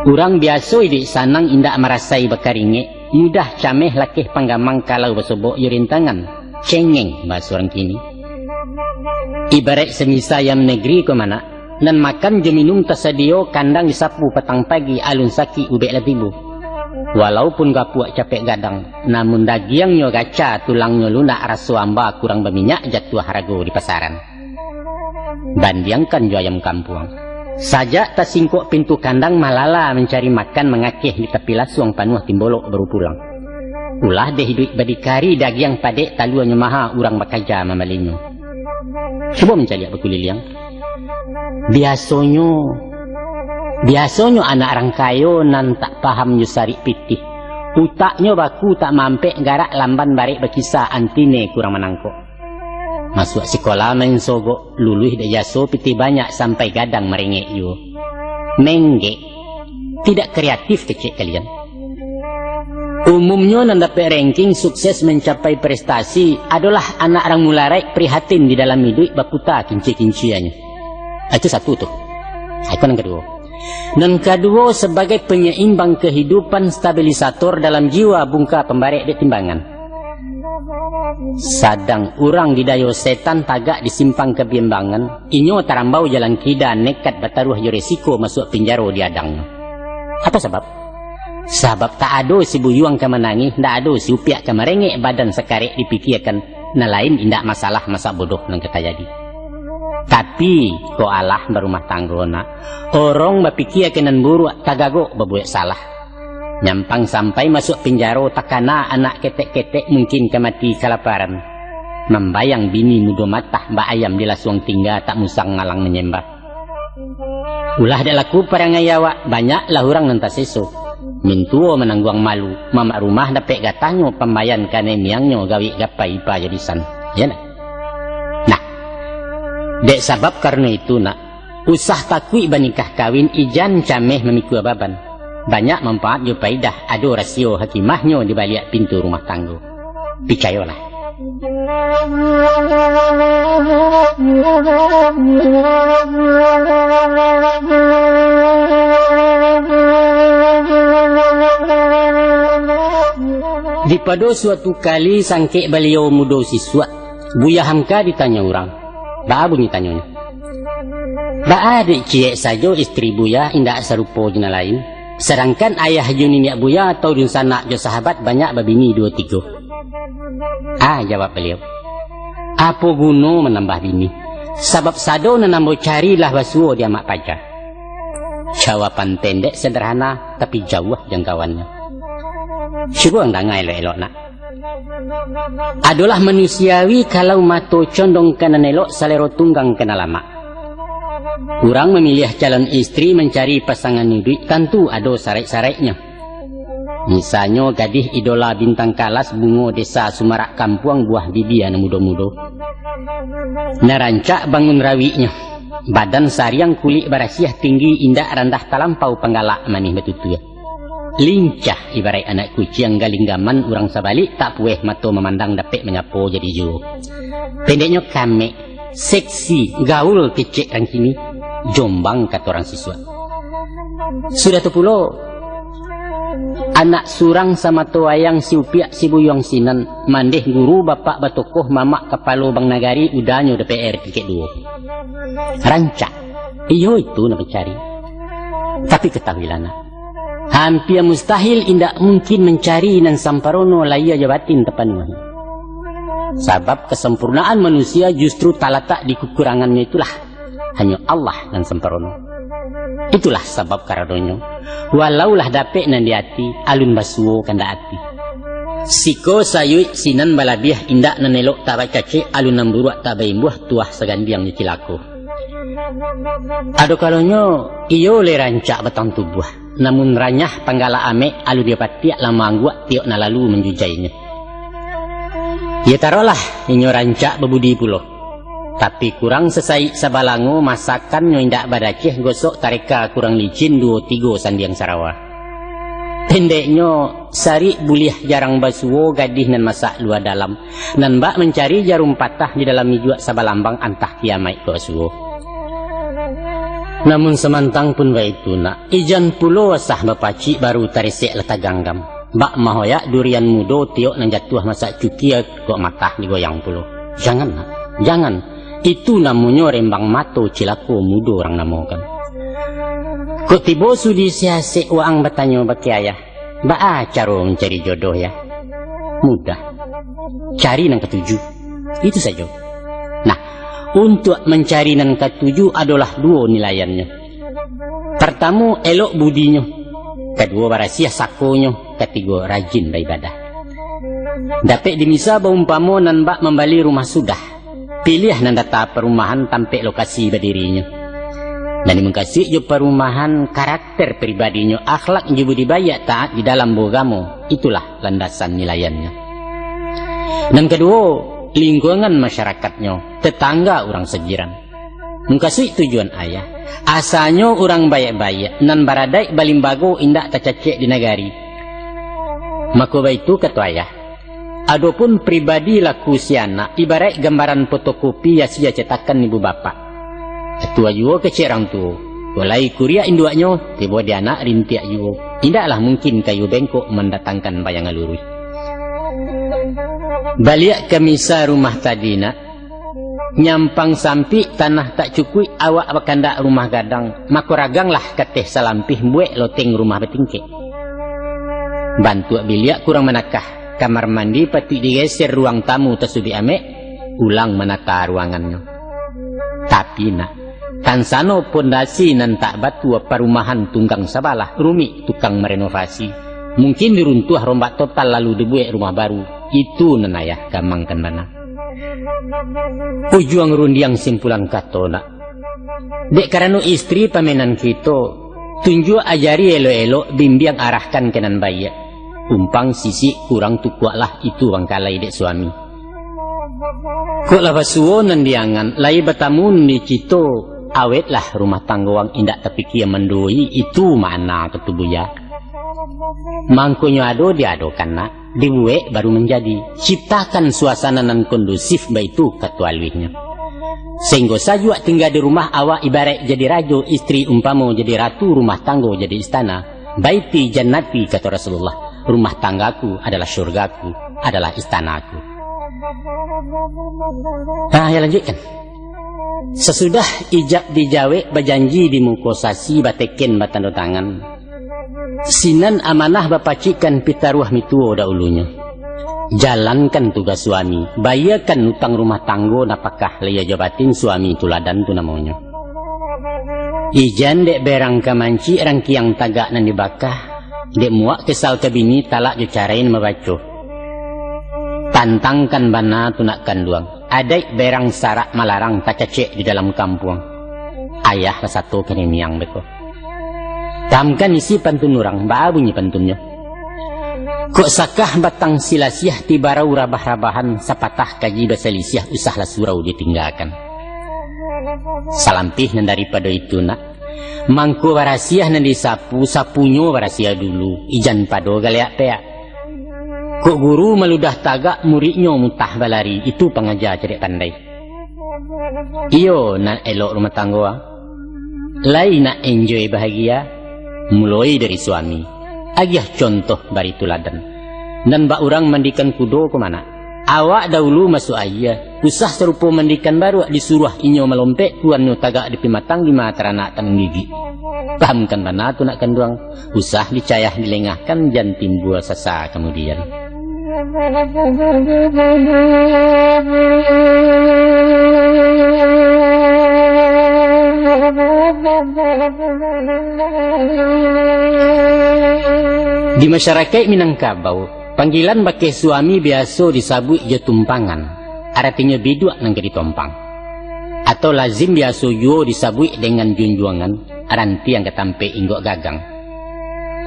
Urang biaso iduik sanang indak marasai bakaringek, mudah cameh lakeh panggamang kalau basobok jo rintangan, cengeng bahaso urang kini. Ibaraik samisa ayam negeri ko manak, nan makan jo minum tasadio, kandang disapu patang pagi, alun sakik ubek lah tibo. Walaupun gapuak capek gadang, namun dagiangnyo gaca, tulangnyo lunak, raso amba kurang baminyak, jatuah harago di pasaran. Bandiangkan jo ayam kampuang. Sajak tasingkok pintu kandang, malala mancari makan, mangakeh di tapi lasuang, panuah timbolok baru pulang. Ulah deh iduik badikari, dagiang padek taluanyo maha, urang bakaja mambalinyo. Cubo mancaliak bakuliliang. Biasonyo, biasonyo anak rang kayo nan tak paham jo sarik pitih. Utaknyo baku tak mampek, garak lamban barek bakisa, antine kurang manangkok. Masuak sikola main sogok, luluih dek jaso pitih banyak, sampai gadang marengek juo. Menggek, tidak kreatif kecek kalian. Umumnyo nan dapek ranking sukses mancapai prestasi adolah anak rang mularaik prihatin di dalam iduik baputa kinci-kinciannyo. Ah, itu satu tu. Ah, itu nan kaduo. Nan kaduo, sabagai panyaimbang kahidupan, stabilisator dalam jiwa, bungka pambarek dek timbangan. Sadang urang didayo setan tagak di simpang kabiambangan, inyo tarambau jalan kida, nekat bataruah jo resiko masuak pinjaro di adangnyo. Apo sabab? Sabab tak ado si buyuang ka manangih, ndak ado si upiak ka marengek, badan sakarek dipikiakan, nan lain indak masalah, masak bodoh nan ka tajadi. Tapi, kok alah barumah tanggo nak, orong bapikia ka nan buruak, tagagok babuek salah. Nyampang sampai masuak pinjaro, takana anak ketek-ketek, mungkin ka mati kalaparan. Mambayang bini mudo matah, bak ayam di lasuang tingga, tak musang malang manyembah. Ulah dek laku parangai awak, banyaklah urang nan taseso. Mintuo manangguang malu, mamak rumah dapek gatahnyo, pambayan kanai miangnyo, gawik gapai ipa jo bisan. Iyo nah. Nah, dek sabab karano itu nak, usah takuik banikah kawin, ijan cameh mamikua baban. Banyak manfaat jo paidah, ado rasio hakimahnyo di baliak pintu rumah tanggo. Picayolah. Dipado suatu kali sangkek baliau mudo sisuak, Buya Hamka ditanyo urang. Baa bunyi tanyonyo? Baa dek ciek sajo istri Buya indak sarupo jo nan lain? Sadangkan ayah jo niniak Buya atau dunsanak jo sahabat banyak babini duo tigo. Ah, jawab baliau, apo guno manambah bini? Sabab sado nan ambo cari lah basuo di amak paja. Jawaban pendek sederhana, tapi jauah jangkauannyo. Cubo ang danga elok-elok nak. Adolah manusiawi kalau mato condong ka nan elok, salero tunggang ka nan lamak. Urang mamiliah calon istri, mancari pasangan iduik, tantu ado saraik-saraiknyo. Misalnyo gadih idola bintang kalas, bungo desa sumarak kampuang, buah bibia nan mudo-mudo. Nan rancak bangun rawiknyo, badan sariang kulik barasiah, tinggi indak randah talampau, panggalak manih batutua. Lincah ibaraik anak kuciang, galinggaman urang sabalik, tak pueh mato mamandang, dapek manyapo jadi juo. Pendeknyo kamek, seksi, gaul kecek rang kini, jombang kato rang sisuak. Sudah tu pulo, anak surang samato wayang, si upiak si buyuang sinan, mandeh guru bapak batokoh, mamak kapalo bank nagari, udanyo D P R tingkek duo. Rancak. Iyo, itu nan mancari. Tapi katahuilah, nak, hampia mustahil indak mungkin mancari nan samparono lahia jo batin tapanuahi. Sabab kasampurnaan manusia justru talatak di kakurangannyo itulah. Hanyo Allah nan samparono. Itulah sabab karanonyo, walau lah dapek nan di ati, alun basuo kandak ati. Siko sayuik sinan balabiah, indak nan elok tabacacek, alun nan buruak tabaimbuah, tuah sagandiang jo cilako. Ado kalonyo, iyo lai rancak batang tubuah, namun ranyah panggalak amek, alun dipatiak lah maangguak tiok nan lalu manjujainyo. Iyo taruihlah, inyo rancak babudi pulo. Tapi kurang sasaik sabalango, masakannyo indak badaceh, gosok tareka kurang licin, duo tigo sandiang sarawa. Pendeknyo, sarik buliah jarang basuo, gadih nan masak lua dalam, nan bak mancari jarum patah, di dalam ijuak sabalambang, antah kiamaik ko basuo. Namun samantang pun baitu, nak, ijan pulo asah bapacik, baru taresek lah taganggam. Bak mahoyak durian mudo, tiok nan jatuah masak cukia, kok matah digoyang pulo. Jangan, nak, jangan. Itu namonyo rembang mato, cilako mudo urang namokan. Kok tibo sudi siasek, waang batanyo bakeh ayah, baa caro mancari jodoh, Yah? Mudah. Cari nan katuju. Itu sajo. Nah, untuak mancari nan katuju adolah duo nilaiannyo. Partamo, elok budinyo. Kaduo, barasiah sakonyo. Katigo, rajin baibadah. Dapek dimisa baumpamo nan bak mambali rumah sudah. Piliah nan data parumahan, tampek lokasi badirinyo. Nan dimukasuik jo parumahan, karakter pribadinyo, akhlak jo budi baiak, taat di dalam baugamo, itulah landasan nilaiannyo. Nan kaduo, lingkungan masyarakatnyo, tetangga urang sajiran. Mukasuik tujuan ayah, asanyo urang baiak-baiak, nan baradaik balimbago, indak tacacek di nagari. Mako baitu kato ayah, adopun pribadi laku si anak, ibaraik gambaran fotokopi asia cetakan ibu bapak. Tua juo kecek urang tuo, kok lai kuriak induaknyo, tibo di anak rintiak juo. Indaklah mungkin kayu bengkok mandatangkan bayangan luruih. Baliak ka misa rumah tadi, nak. Nyampang sampik, tanah tak cukuik, awak bakandak rumah gadang, mako raganglah kateh salampih, buek loteng rumah batingkek. Bantuak biliak kurang manakah, kamar mandi patuik digeser, ruang tamu tasubik amek, ulang manata ruangannyo. Tapi, nak, tansano pondasi nan tak batua, parumahan tunggang sabalah, rumik tukang marenovasi. Mungkin diruntuah rombak total, lalu dibuek rumah baru. Itu nan ayah gamangkan bana. Ujuang rundiang simpulan kato, nak. Dek karano istri pamenan kito, tunjuak ajari elok-elok, bimbiang arahkan ka nan baiak. Umpang sisik kurang tukuaklah, itu bangkalai dek suami. Kok lah basuo nan diangan, lai batamu nan dicito, awetlah rumah tanggo ang, indak tapikia manduoi, itu makna katubuya. Mangkonyo ado diadokan, nak. Dibuek baru manjadi. Ciptakan suasana nan kondusif, baitu kato aluihnyo. Sahinggo sajuak tingga di rumah, awak ibaraik jadi rajo, istri umpamo jadi ratu, rumah tanggo jadi istana. Baiti jannati, kato Rasulullah, rumah tanggaku adalah syurgaku, adalah istanaku. Nah, ya lanjutkan. Sasudah ijab dijawek, bajanji di muko sasi, bateken batando tangan. Sinan amanah bapacikkan pitaruah mituo dahulunyo. Jalankan tugas suami, bayiakan utang rumah tanggo, napakah lahia jo batin suami tuladan tu namonyo. Ijan dek berang ka mancik, rangkiang tagak nan dibakah, dek muak kesal ka bini, talak jo carai nan mabaco. Tantangkan bana tu nak kanduang. Adaik berang sarak malarang, tacacek di dalam kampuang. Ayah lah sato kaniniang beko. Tahamkan isi pantun urang, baa bunyi pantunnyo. Kok sakah batang silasiah, tibarau rabah-rabahan, sapatah kaji basalisiah, usahlah surau ditinggakan. Salampih nan daripado itu, nak, mangko barasiah nan disapu, sapunyo barasiah dulu, ijan pado galeak peak. Kok guru maludah tagak, muridnyo mutah balari, itu pangaja cadiak pandai. Iyo, nak elok rumah tanggo, ah. Lai nak enjoy bahagia, muloi dari suami. Agiah contoh bari tuladan. Nan bak urang mandikan kudo ko ma nak? Awak dahulu masuak aia, usah sarupo mandikan baruak, disuruah inyo malompek, kuannyo tagak di pimatang, di mata taranak tanun gigik. Pahamkan bana tu nak kanduang, usah dicayah dilengahkan, jan timbua sasa kamudian. Di masyarakaik Minangkabau, panggilan bakeh suami biaso disabuik jo tumpangan, aratinyo biduak nan ka ditompang. Atau lazim biaso juo disabuik dengan junjuangan, rantiang ka tampek inggok gagang.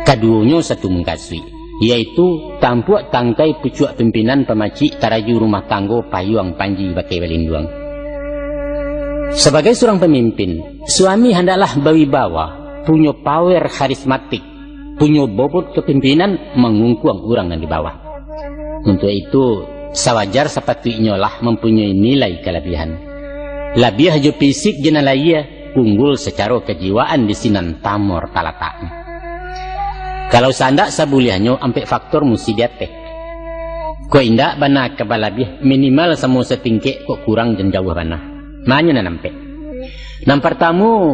Kaduonyo satu mukasuik, yaitu tampuak tangkai pucuak pimpinan pamacik taraju rumah tanggo payuang panji bakeh balinduang. Sabagai surang pamimpin, suami handaklah bawibawa, punyo power karismatik, punyo bobot kapimpinan mangungkuang urang nan di bawah. Untuak itu, sawajar sapatuiknyo lah mampunyoi nilai kalabiahan. Labiah jo fisik jo nan lahia, unggul sacaro kajiwaan di sinan pamor talataknyo. Kalau sandak sabuliahnyo ampek faktor musti diateh. Kok indak bana ka balabiah, minimal samo satingkek, kok kurang jan jauah bana. Manyo nan ampek. Nan partamo,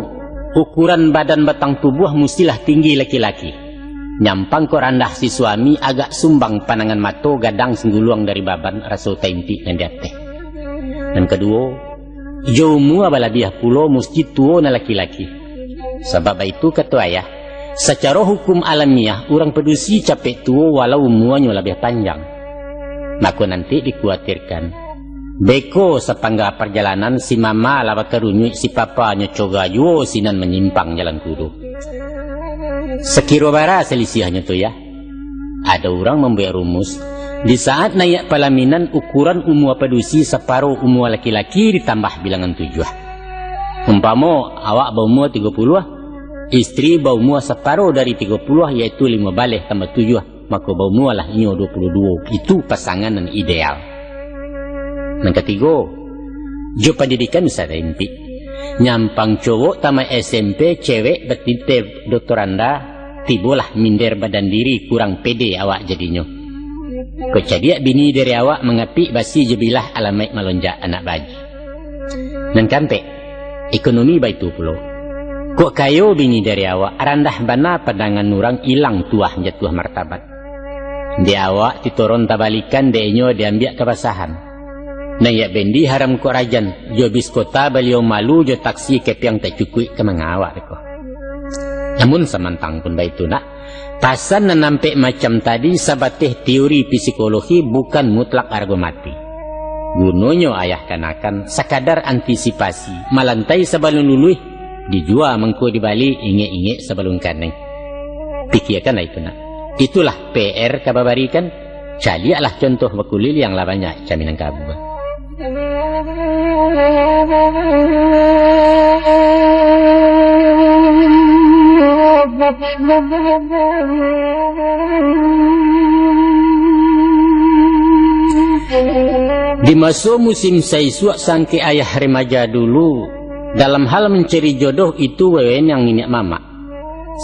ukuran badan batang tubuah mustilah tinggi laki-laki. Nyampang kok randah si suami, agak sumbang pandangan mato, gadang singguluang dari baban, raso taimpik nan di ateh. Nan kaduo, jo umua balabiah pulo musti tuo nan laki-laki. Sabab baitu kato ayah, sacaro hukum alamiah, urang padusi capek tuo walau umuanyo labiah panjang. Mako nanti dikuatirkan, beko sapangga parjalanan si mama lah bakarunyuik, si papa nyo coga juo sinan manyimpang jalan kudo. Sakiro bara salisiahnyo tu, yah? Ado urang mambuek rumus, di saat naiak palaminan ukuran umua padusi saparo umua laki-laki ditambah bilangan tujuah. Umpamo awak baumua tigo puluah, istri baumua saparo dari tigo puluah, yaitu limo baleh tambah tujuah, mako baumualah inyo duo puluah duo. Itu pasangan nan ideal. Nan katigo, jo pandidikan bisa taimpik. Nyampang cowok tamat S M P, cewek batiteh doktoranda, tibolah minder badan diri, kurang pede awak jadinyo. Kok cadiak bini dari awak, mangapik basi jo bilah, alamaik malonjak anak baji. Nan kaampek, ekonomi baitu pulo. Kok kayo bini dari awak, randah bana pandangan urang, ilang tuah jatuah martabat. Di awak titoron tabalikan, dek inyo diambiak kabasahan. Naiak bendi haram kok rajan, jo bis kota Baliau Malu, jo taksi kepiang tak cukuik, ka manga awak ko. Namun samantang pun baitu nak, pasan nan ampek macam tadi sabateh teori psikologi, bukan mutlak arago mati. Gunonyo ayah kanakan sakadar antisipasi, malantai sabalun luluih, dijua mangko dibali, ingek-ingek sabalun kanai. Pikiakanlah itu nak. Itulah P R ka babarikan. Caliaklah contoh bakuliliang lah banyak ka Minangkabau. Di maso musim saisuak sangkek ayah remaja dulu, dalam hal mancari jodoh itu wewenang niniak mamak.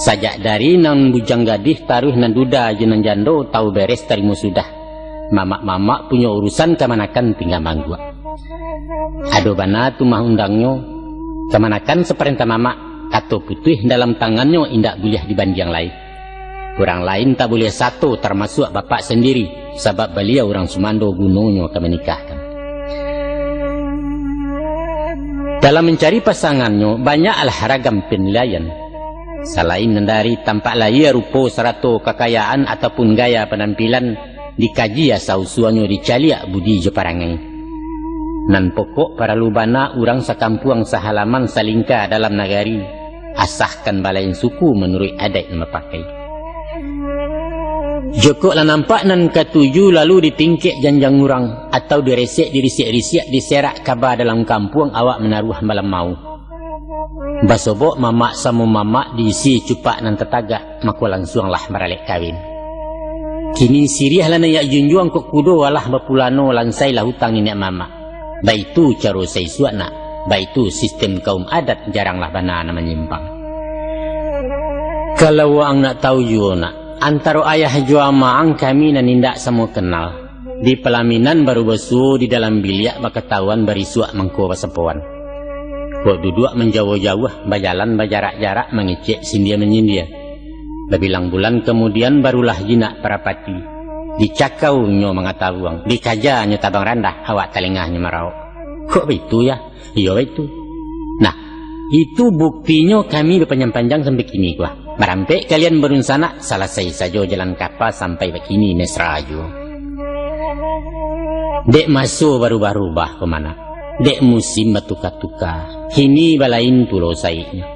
Sajak dari nan bujang gadih taruih nan duda jo nan jando tau beres tarimo sudah. Mamak-mamak punyo urusan kamanakan tingga mangguak. Ado bana tumah undangnyo, kamanakan saparentah mamak, kato putuih dalam tangannyo indak buliah dibandiang lai. Urang lain tak buliah sato, tarmasuak bapak sandiri, sabab baliau urang sumando gunonyo ka manikahkan. Dalam mancari pasangannyo, banyaklah ragam panilaian. Salain nan dari tampak lahia, rupo, sarato kakayaan, ataupun gaya panampilan, dikaji asa usuanyo, dicaliak budi jo parangai. Nan pokok paralu bana urang sakampuang sahalaman salingka dalam nagari, asahkan balain suku manuruik adaik nan bapakai. Jokok lah nampak nan katuju, lalu ditingkek janjang urang, atau diresek, dirisik-risik, diserak kaba dalam kampuang, awak manaruah malam mau. Basobok mamak samo mamak, diisi cupak nan tatagak, mako lansuanglah baralek kawin. Kini siriahlah naiak junjuang kok kudo, alah bapulano, lansailah utang niniak mamak. Baitu caro saisuak nak, baitu sistem kaum adat, jaranglah bana nan manyimpang. Kalau waang nak tau juo nak, antaro ayah jo amak ang kami nan indak samo kenal. Di palaminan baru basuo, di dalam biliak bakatahuan, barisuak mangko basapoan. Kok duduak manjauah-jauah, bajalan bajarak-jarak, mangecek sindia-manyindia. Babilang bulan kamudian, barulah jinak parapati. Dicakau nyo mangatabuang, dikaja nyo tabang randah, awak talengahnyo maraok. Kok baitu, Yah? Iyo baitu. Nah, itu buktinyo kami bapanjang-panjang sampai kini ko lah. Barampek kalian badunsanak, salasai sajo jalan kapa sampai bakini mesra juo. Dek maso barubah-rubah ko mah nak, dek musim batuka-tuka, kini balain pulo saiknyo.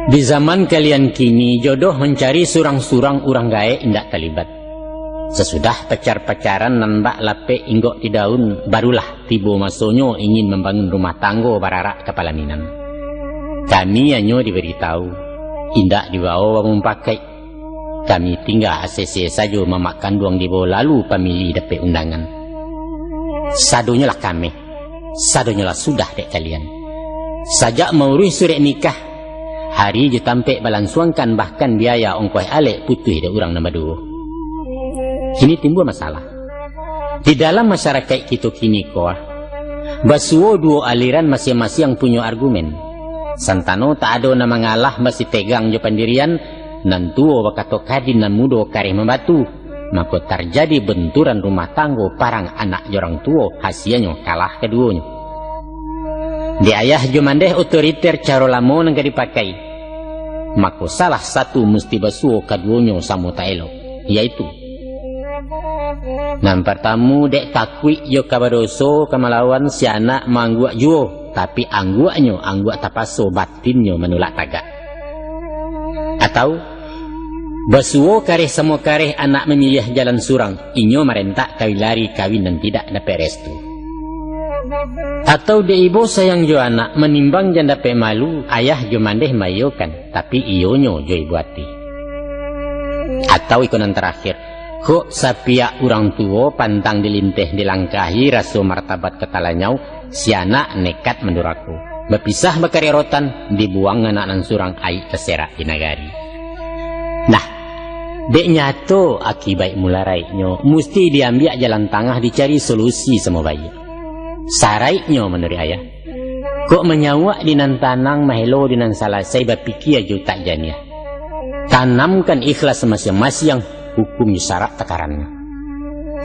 Di zaman kalian kini, jodoh mancari surang-surang, urang gaek indak talibat. Sasudah pacar-pacaran nan bak lapek inggok di daun, barulah tibo masonyo ingin mambangun rumah tanggo bararak ka palaminan. Kami hanyo dibari tahu, indak dibawo bamupakaik. Kami tingga asese sajo mamak kanduang dibawo lalu pamilih dapek undangan. Sadonyo lah kameh, sadonyo lah sudah dek kalian. Sajak mauruih surek nikah, hari jo tampek balansuangkan, bahkan biaya ongkoh alek putuih dek urang nan baduo. Kini timbua masalah. Di dalam masyarakaik kito kini ko, basuo duo aliran masiang-masiang punyo argumen. Santano tak ado nan mangalah, masih tegang jo pandirian, nan tuo bakato kadin, nan mudo kareh mambatu, mako tarjadi benturan rumah tanggo, parang anak jo urang tuo, hasianyo kalah kaduonyo. Di ayah jo mandeh otoriter caro lamo nan ka dipakai, mako salah satu musti basuo kaduonyo samo tak elok, yaitu, nan partamu, dek takuik jo ka badoso ka malawan, si anak maangguak juo, tapi angguaknyo angguak tapaso, batinnyo manulak tagak. Atau, basuo kareh samo kareh, anak mamiliah jalan surang, inyo marentak kawin lari, kawin nan tidak dapek restu. Atau dek ibo sayang jo anak, manimbang jan dapek malu, ayah jo mandeh maiyokan, tapi iyonyo jo ibo ati. Atau iko nan tarakhir, kok sapiak urang tuo, pantang dilinteh dilangkahi, raso martabat ka talanyau, si anak nekat mandurako. Bapisah bakariak rotan, dibuang anak nan surang, aik taserak di nagari. Nah, dek nyato akibaik mularaiknyo, musti diambiak jalan tangah, dicari solusi samo baiak. Saraiknyo manuruik ayah, kok manyauak di nan tanang, mahelo di nan salasai, bapikia jo tak janiah. Tanamkan ikhlas masiang-masiang, hukum jo sarak takarannyo.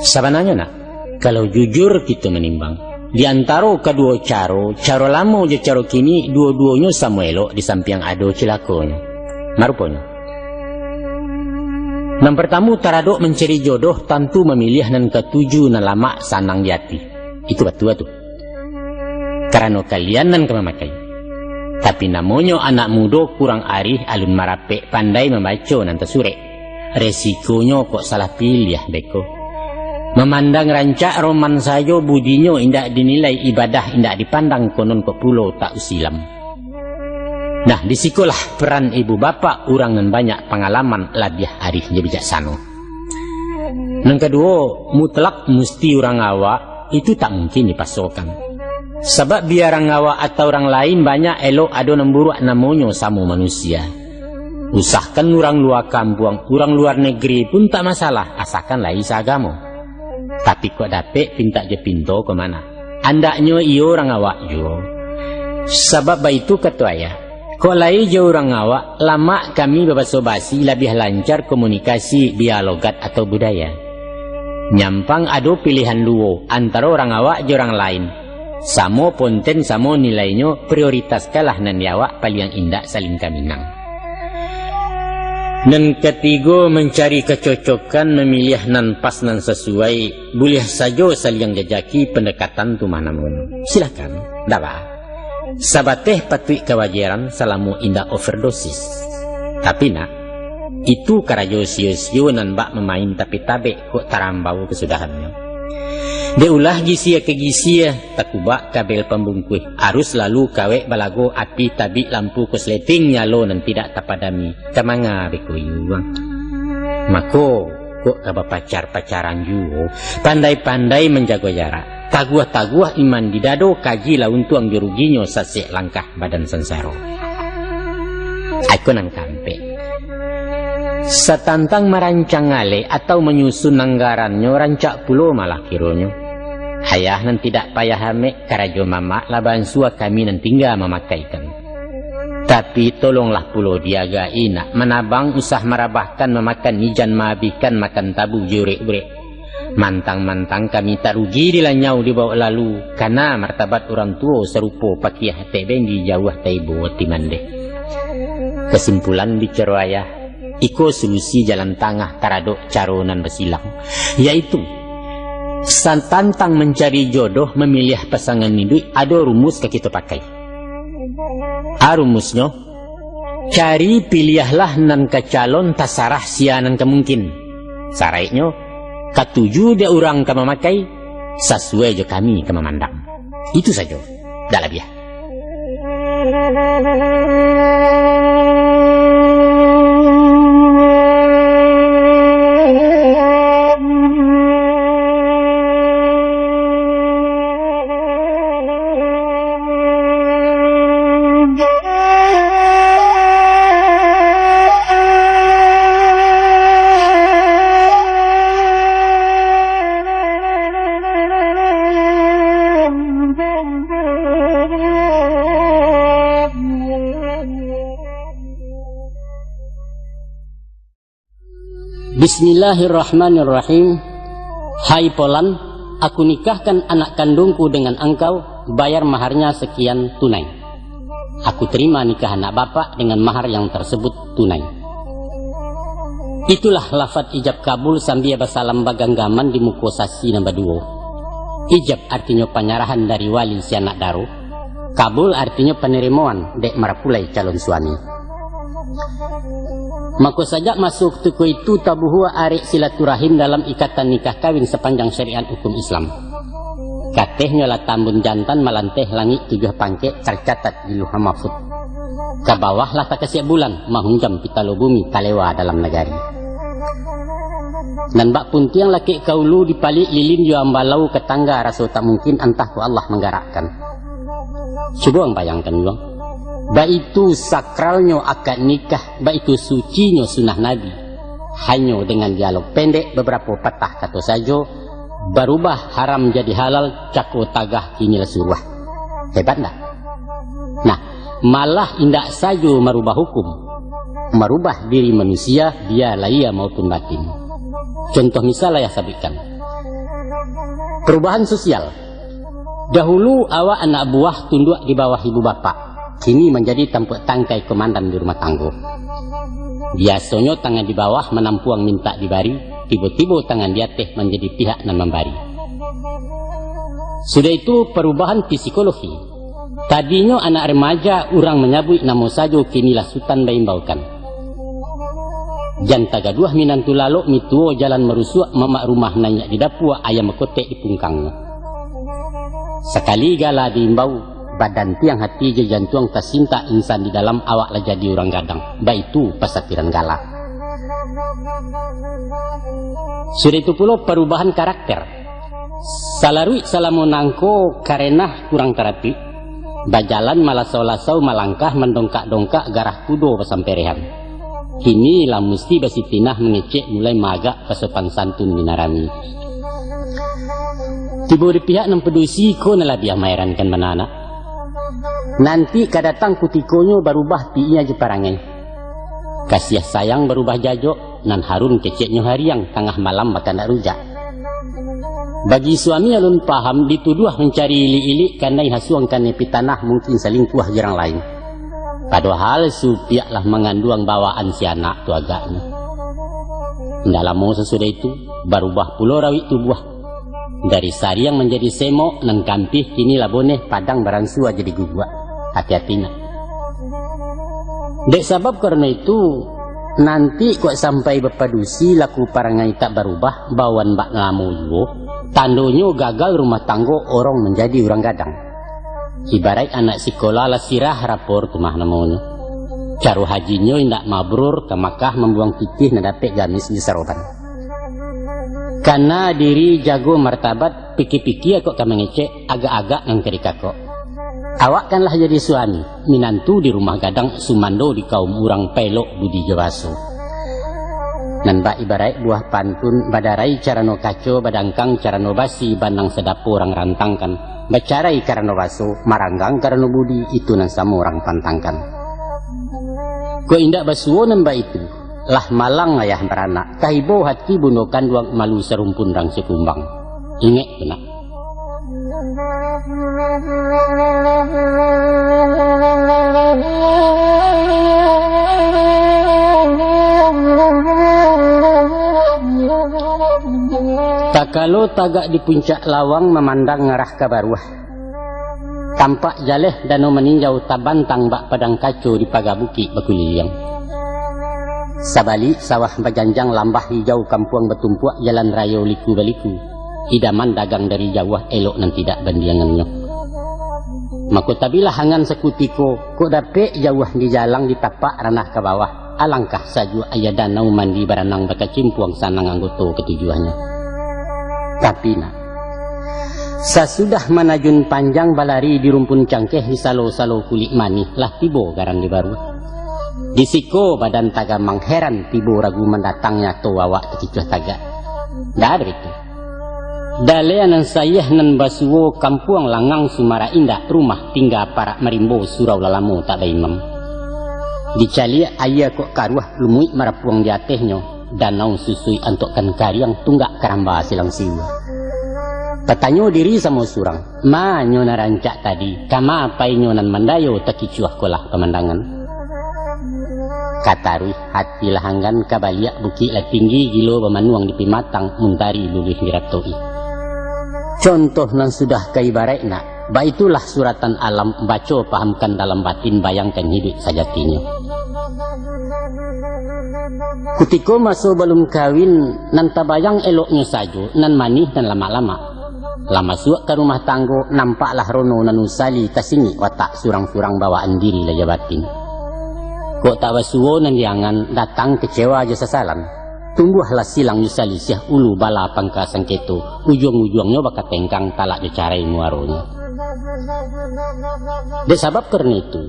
Sabananyo nak, kalau jujur kito manimbang, di antaro kaduo caro, caro lamo jo caro kini, duo-duonyo samo elok di sampiang ado cilakonyo. Maruponyo, nan partamu, taradok mancari jodoh, tantu mamiliah nan katuju, nan lamak sanang di ati. Itu batua tu. Karano kalian nan ka mamakai. Tapi namonyo anak mudo, kurang arih, alun marapek, pandai mambaco nan tasurek. Resikonyo kok salah piliah beko. Mamandang rancak roman sajo, budinyo indak dinilai, ibadah indak dipandang, konon kok pulo tak usilam. Nah, di sikolah peran ibu bapak, urang nan banyak pangalaman, labiah arih jo bijaksano. Nan kaduo, mutlak musti urang awak, itu tak mungkin dipasokan. Sabab bia urang awak atau urang lain banyak elok, ado nan buruak, namonyo samo manusia. Usahkan urang lua kampuang, urang luar negeri pun tak masalah, asakan lai saagamo. Tapi kok dapek pintak jo pinto ko mah nak, andaknyo iyo urang awak juo. Sabab baitu kato ayah, kok lai jo urang awak, lamak kami babaso basi, labiah lancar komunikasi, bia logat atau budaya. Nyampang ado pilihan duo, antaro urang awak jo urang lain. Samo ponten, samo nilainyo, prioritaskanlah nan di awak, paliang indak saling ka minang. Nan katigo, mancari kacocokan, mamiliah nan pas, nan sasuai, buliah sajo saliang jajaki, pandekatan tu mah namonyo. Silakan, ndak ba. Sabateh patuik kawajaran, salamo indak overdosis. Tapi nak, itu karajo sio-sio, nan bak mamain tapi tabek, kok tarambau kasudahannyo. Dek ulah gisia ka gisia, takubak kabel pambungkuih, arus lalu kawek balago, api tabik lampu kosleting, nyalo nan tidak tapadami, ka manga beko iyo, Bang? Mako, kok ka bapacar-pacaran juo, pandai-pandai manjago jarak, taguah-taguah iman di dado, kajilah untuang jo ruginyo, sasek langkah badan sansaro. Iko nan kaampek. Satantang marancang alek atau manyusun anggarannyo, rancak pulo malah kironyo. Ayah nan tidak payah amek, karajo mamak lah baansua kami nan tingga mamakaikan. Tapi, tolonglah pulo diagai nak, manabang usah marabahkan, mamakan ijan maabihkan, makan tabu jo urek-urek. Mantang-mantang kami tarugi dilanyau dibaok lalu, kana martabat urang tuo sarupo pakiah tebeng dijauah taibo ati mandeh. Kasimpulan bicaro ayah, iko solusi jalan tangah taradok caro nan basilang, yaitu, satantang mancari jodoh, mamiliah pasangan iduik, ado rumus ka kito pakai. A rumusnyo, cari piliahlah nan ka calon, tasarah sia nan ka mungkin. Saraiknyo, katuju dek urang ka mamakai, sasuai jo kami ka mamandang. Itu sajo, dak labiah. Bismillahirrahmanirrahim. Hai Polan, aku nikahkan anak kandungku dengan angkau, bayar maharnya sekian tunai. Aku terima nikah anak bapak dengan mahar yang tersebut tunai. Itulah lafaz ijab kabul sambia basalam baganggaman di muko sasi nan baduo. Ijab artinyo panyarahan dari wali si anak daro. Kabul artinyo panarimoan dek marapulai calon suami. Mako, sajak maso kutiko itu, tabuhua arek silaturahim dalam ikatan nikah kawin sapanjang syariat hukum Islam. Katehnyo lah tambun jantan malanteh langik tujuah pangkek tarcatat di Lauhul Mahfud. Ka bawah lah takasiak bulan, mahunjam pitalo bumi talewa dalam nagari. Nan bak puntiang lakek ka ulu dipaliak lilin jo ambalau ka tangga raso tak mungkin antah ko Allah manggarakkan. Cubo ang bayangkan juo. Baitu sakralnyo akad nikah, baitu sucinyo sunnah Nabi. Hanyo dengan dialog pendek babarapo patah kato sajo, barubah haram jadi halal, cako tagah kini lah suruah. Hebat ndak? Nah, malah indak sajo marubah hukum, marubah diri manusia, bia lahia maupun batin. Contoh misal ayah sabuikkan. Perubahan sosial. Dahulu awak anak buah tunduak di bawah ibu bapak, kini manjadi tampuak tangkai komandan di rumah tanggo. Biasonyo tangan di bawah manampuang mintak dibari, tibo-tibo tangan di ateh manjadi pihak nan mambari. Sudah itu, perubahan psikologi. Tadinyo anak remaja urang manyabuik namo sajo, kini lah sutan baimbaukan. Jan tagaduah minantu lalok, mituo jalan marusuak, mamak rumah naiak di dapua, ayam bakotek di pungkangnyo. Sakali gala diimbau, badan tiang hati jo jantuang tasintak, insan di dalam awak lah jadi urang gadang, baitu pasapiran gala. Sudah itu pulo parubahan karakter. Salaruik salamo nangko karenah kurang tarapik, bajalan malasau-lasau malangkah mandongkak-dongkak garah kudo basamperehan. Kini lah musti basitinah mangecek mulai maagak pasopan santun minarami. Tibo di pihak nan padusi ko nan labiah maerankan bana nak. Nanti ka datang kutikonyo barubah piiknyo jo parangai. Kasiah sayang barubah jajok, nan harun keceknyo hariang, tangah malam bakandak rujak. Bagi suami alun paham, dituduah mancari ilik-ilik, kanai hasuang kanai pitanah, mungkin salingkuah jo urang lain. Padohal supiak lah manganduang bawaan si anak tu agaknyo. Indak lamo sasudah itu, barubah pulo rawik tubuah. Dari sariang manjadi semok, nan kampih kini lah boneh, padang baransua jadi guguak. Hati-hati nak. Dek sabab karano itu, nanti kok sampai bapadusi, laku parangai tak barubah, bawaan bak lamo juo, tandonyo gagal rumah tanggo, orong manjadi urang gadang. Ibaraik anak sikola lah sirah rapor tu mah namonyo. Caro hajinyo indak mabrur ka Makah mambuang pitih nan dapek gamis di saroban. Kana diri jago martabat, piki-piki kok ka mangecek, agak-agak nan ka dikakok. Awak kan lah jadi suami, minantu di rumah gadang, sumando di kaum urang, paelok budi jo baso. Nan bak ibaraik buah pantun, badarai carano kaco, badangkang carano basi, banang sadapo urang rantangkan, bacarai karano baso, maranggang karano budi, itu nan samo urang pantangkan. Kok indak basuo nan baitu, lah malang ayah baranak, taibo hati bundo kanduang, malu sarumpun rang sakumbang. Ingek tu nak. Takalo tagak di puncak lawang, mamandang ngarah ka baruah, tampak jaleh Danau Maninjau, tabantang bak padang kaco, di paga bukik bakuliliang. Sabalik sawah bajanjang, lambah hijau kampuang batumpuak, jalan rayo liku-baliku, idaman dagang dari jauah, elok nan tidak bandiangannyo. Mako tabilah angan sakutiko, kok dapek jauah dijalang, ditapak ranah ka bawah, alangkah sajuak aia danau, mandi baranang bakacimpuang, sanang anggoto katujuahnyo. Tapi nak, sasudah manajun panjang, balari di rumpun cangkeh, di salo-salo kulik manih, lah tibo garan di baruah. Di siko badan tagamang, heran tibo ragu mandatang, nyato awak takicuah tagak. Ndak ado itu. Daleh nan sayah nan basuo, kampuang langang sumarak indak, rumah tingga parak marimbo, surau lalamo tak baimam. Dicaliak aia kok karuah, lumuik marapuang di atehnyo, danau susuik antuakkan kariang, tunggak karamba silang siur. Tatanyo diri samo surang, ma nyo nan rancak tadi, kama painyo nan mandayo, takicuah ko lah pamandangan. Ka taruih hati lah anggan, ka baliak bukik lah tinggi, gilo bamanuang di pimatang, muntari luluih dirato-i. Contoh nan sudah ka ibaraik nak, baitulah suratan alam, baco pahamkan dalam batin, bayangkan hiduik sajatinyo. Kutiko maso balum kawin, nan tabayang eloknyo sajo, nan manih nan lamak-lamak. Lah masuak ka rumah tanggo, nampaklah rono nan usali, tasingik watak surang-surang, bawaan diri lahia batin. Kok tak basuo nan diangan, datang kecewa jo sasalan. Tumbuahlah silang jo salisiah, ulu bala pangka sangketo, ujuang-ujuangnyo bakatengkang, talak jo carai muaronyo. Dek sabab karano itu,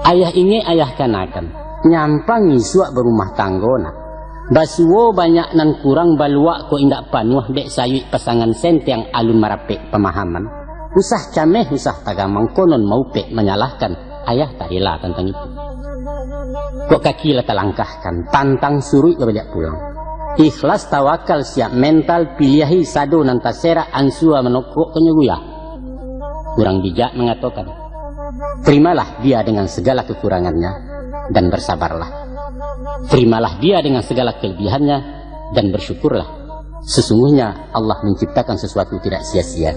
ayah ingek ayah kanakan, nyampang isuak barumah tanggo nak. Basuo banyak nan kurang, baluak kok indak panuah, dek sayuik pasangan sentiang, alun marapek pamahaman. Usah cameh, usah tagamang, konon maupek manyalahkan, ayah tak rela tantang itu. Kok kaki lah talangkahkan, pantang suruik babaliak pulang. Ikhlas tawakal siap mental, piliahi sado nan taserak, ansua manokok kanyo guyah. Urang bijak mangatokan, terimalah dia dengan segala kekurangannya, dan bersabarlah. Terimalah dia dengan segala kelebihannya, dan bersyukurlah. Sesungguhnya Allah menciptakan sesuatu tidak sia-sia.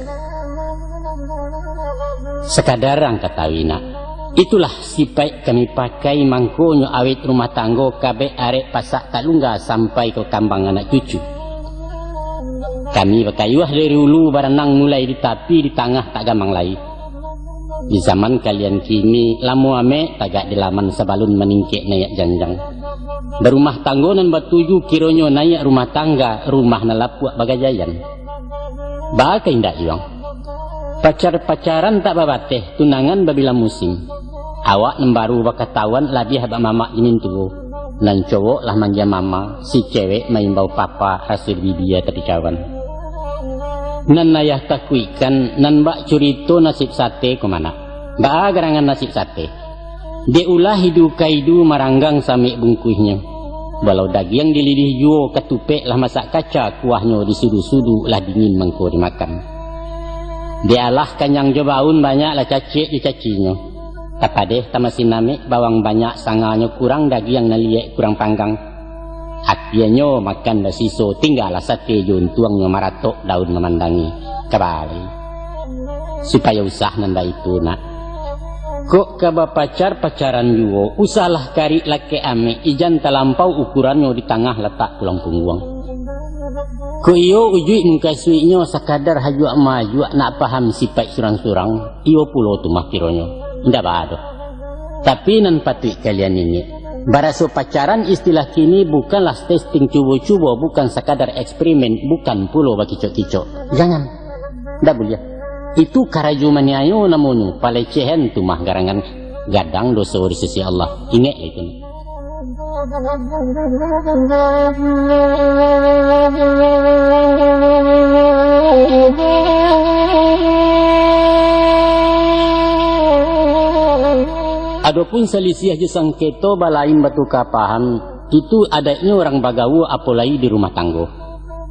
Sakadar ang katahui nak, itulah sipaik kami pakai, mangkonyo awet rumah tanggo, kabek arek pasak tak lungga, sampai ka kambang anak cucu. Kami bakayuah dari ulu, baranang mulai di tapi, di tangah tak gamang lai. Di zaman kalian kini, lamo amek tagak di laman, sabalun maningkek naiak janjang. Barumah tanggo nan batuju, kironyo naiak rumah tangga, rumah nan lapuak bagajaian. Baa ka indak juo ang? Pacar-pacaran tak babateh, tunangan babilang musim. Awak nan baru bakatahuan, labiah bak mamak jo mintuo. Nan cowok lah manjia mama, si cewek maimbau papa, raso di bibia tapi cawan. Nan ayah takuikkan, nan bak curito nasib sate ko manak. Baa garangan nasib sate? Dek ulah idu ka idu, maranggang samek bungkuihnyo. Walau dagiang dililih juo, katupek lah masak kaca, kuahnyo di sudu-sudu, lah dingin mangko dimakan. Dek alah kanyang jo baun, banyak lah cacek dicacinyo. Tapadeh tamasi namek, bawang banyak sanganyo kurang, dagiang nan liek kurang panggang. Akienyo makan basiso, tinggalah sate jo untuangnyo, maratok daun mamandangi. Kabali. Supayo usah nan baitu nak. Kok ka bapacar-pacaran juo, usahlah karik lakek amek, ijan talampau ukurannyo, di tangah latak tulang pungguang. Kok iyo ujuik mukasuiknyo, sakadar hajuak-majuak, nak paham sipaik surang-surang, iyo pulo tu mah kironyo. Indak baa doh. Tapi nan patuik kalian ingek, baraso pacaran istilah kini bukanlah testing cubo-cubo, bukan sakadar eksperimen, bukan pulo bakicok-kicok. Jangan. Ndak buliah. Itu karajo maniayo namonyo, palecehan tu mah garangan, gadang doso di sisi Allah. Ingek itu. Adopun salisiah jo sangketo balain batuka paham, itu adaiknyo urang bagaua, apo lai di rumah tanggo.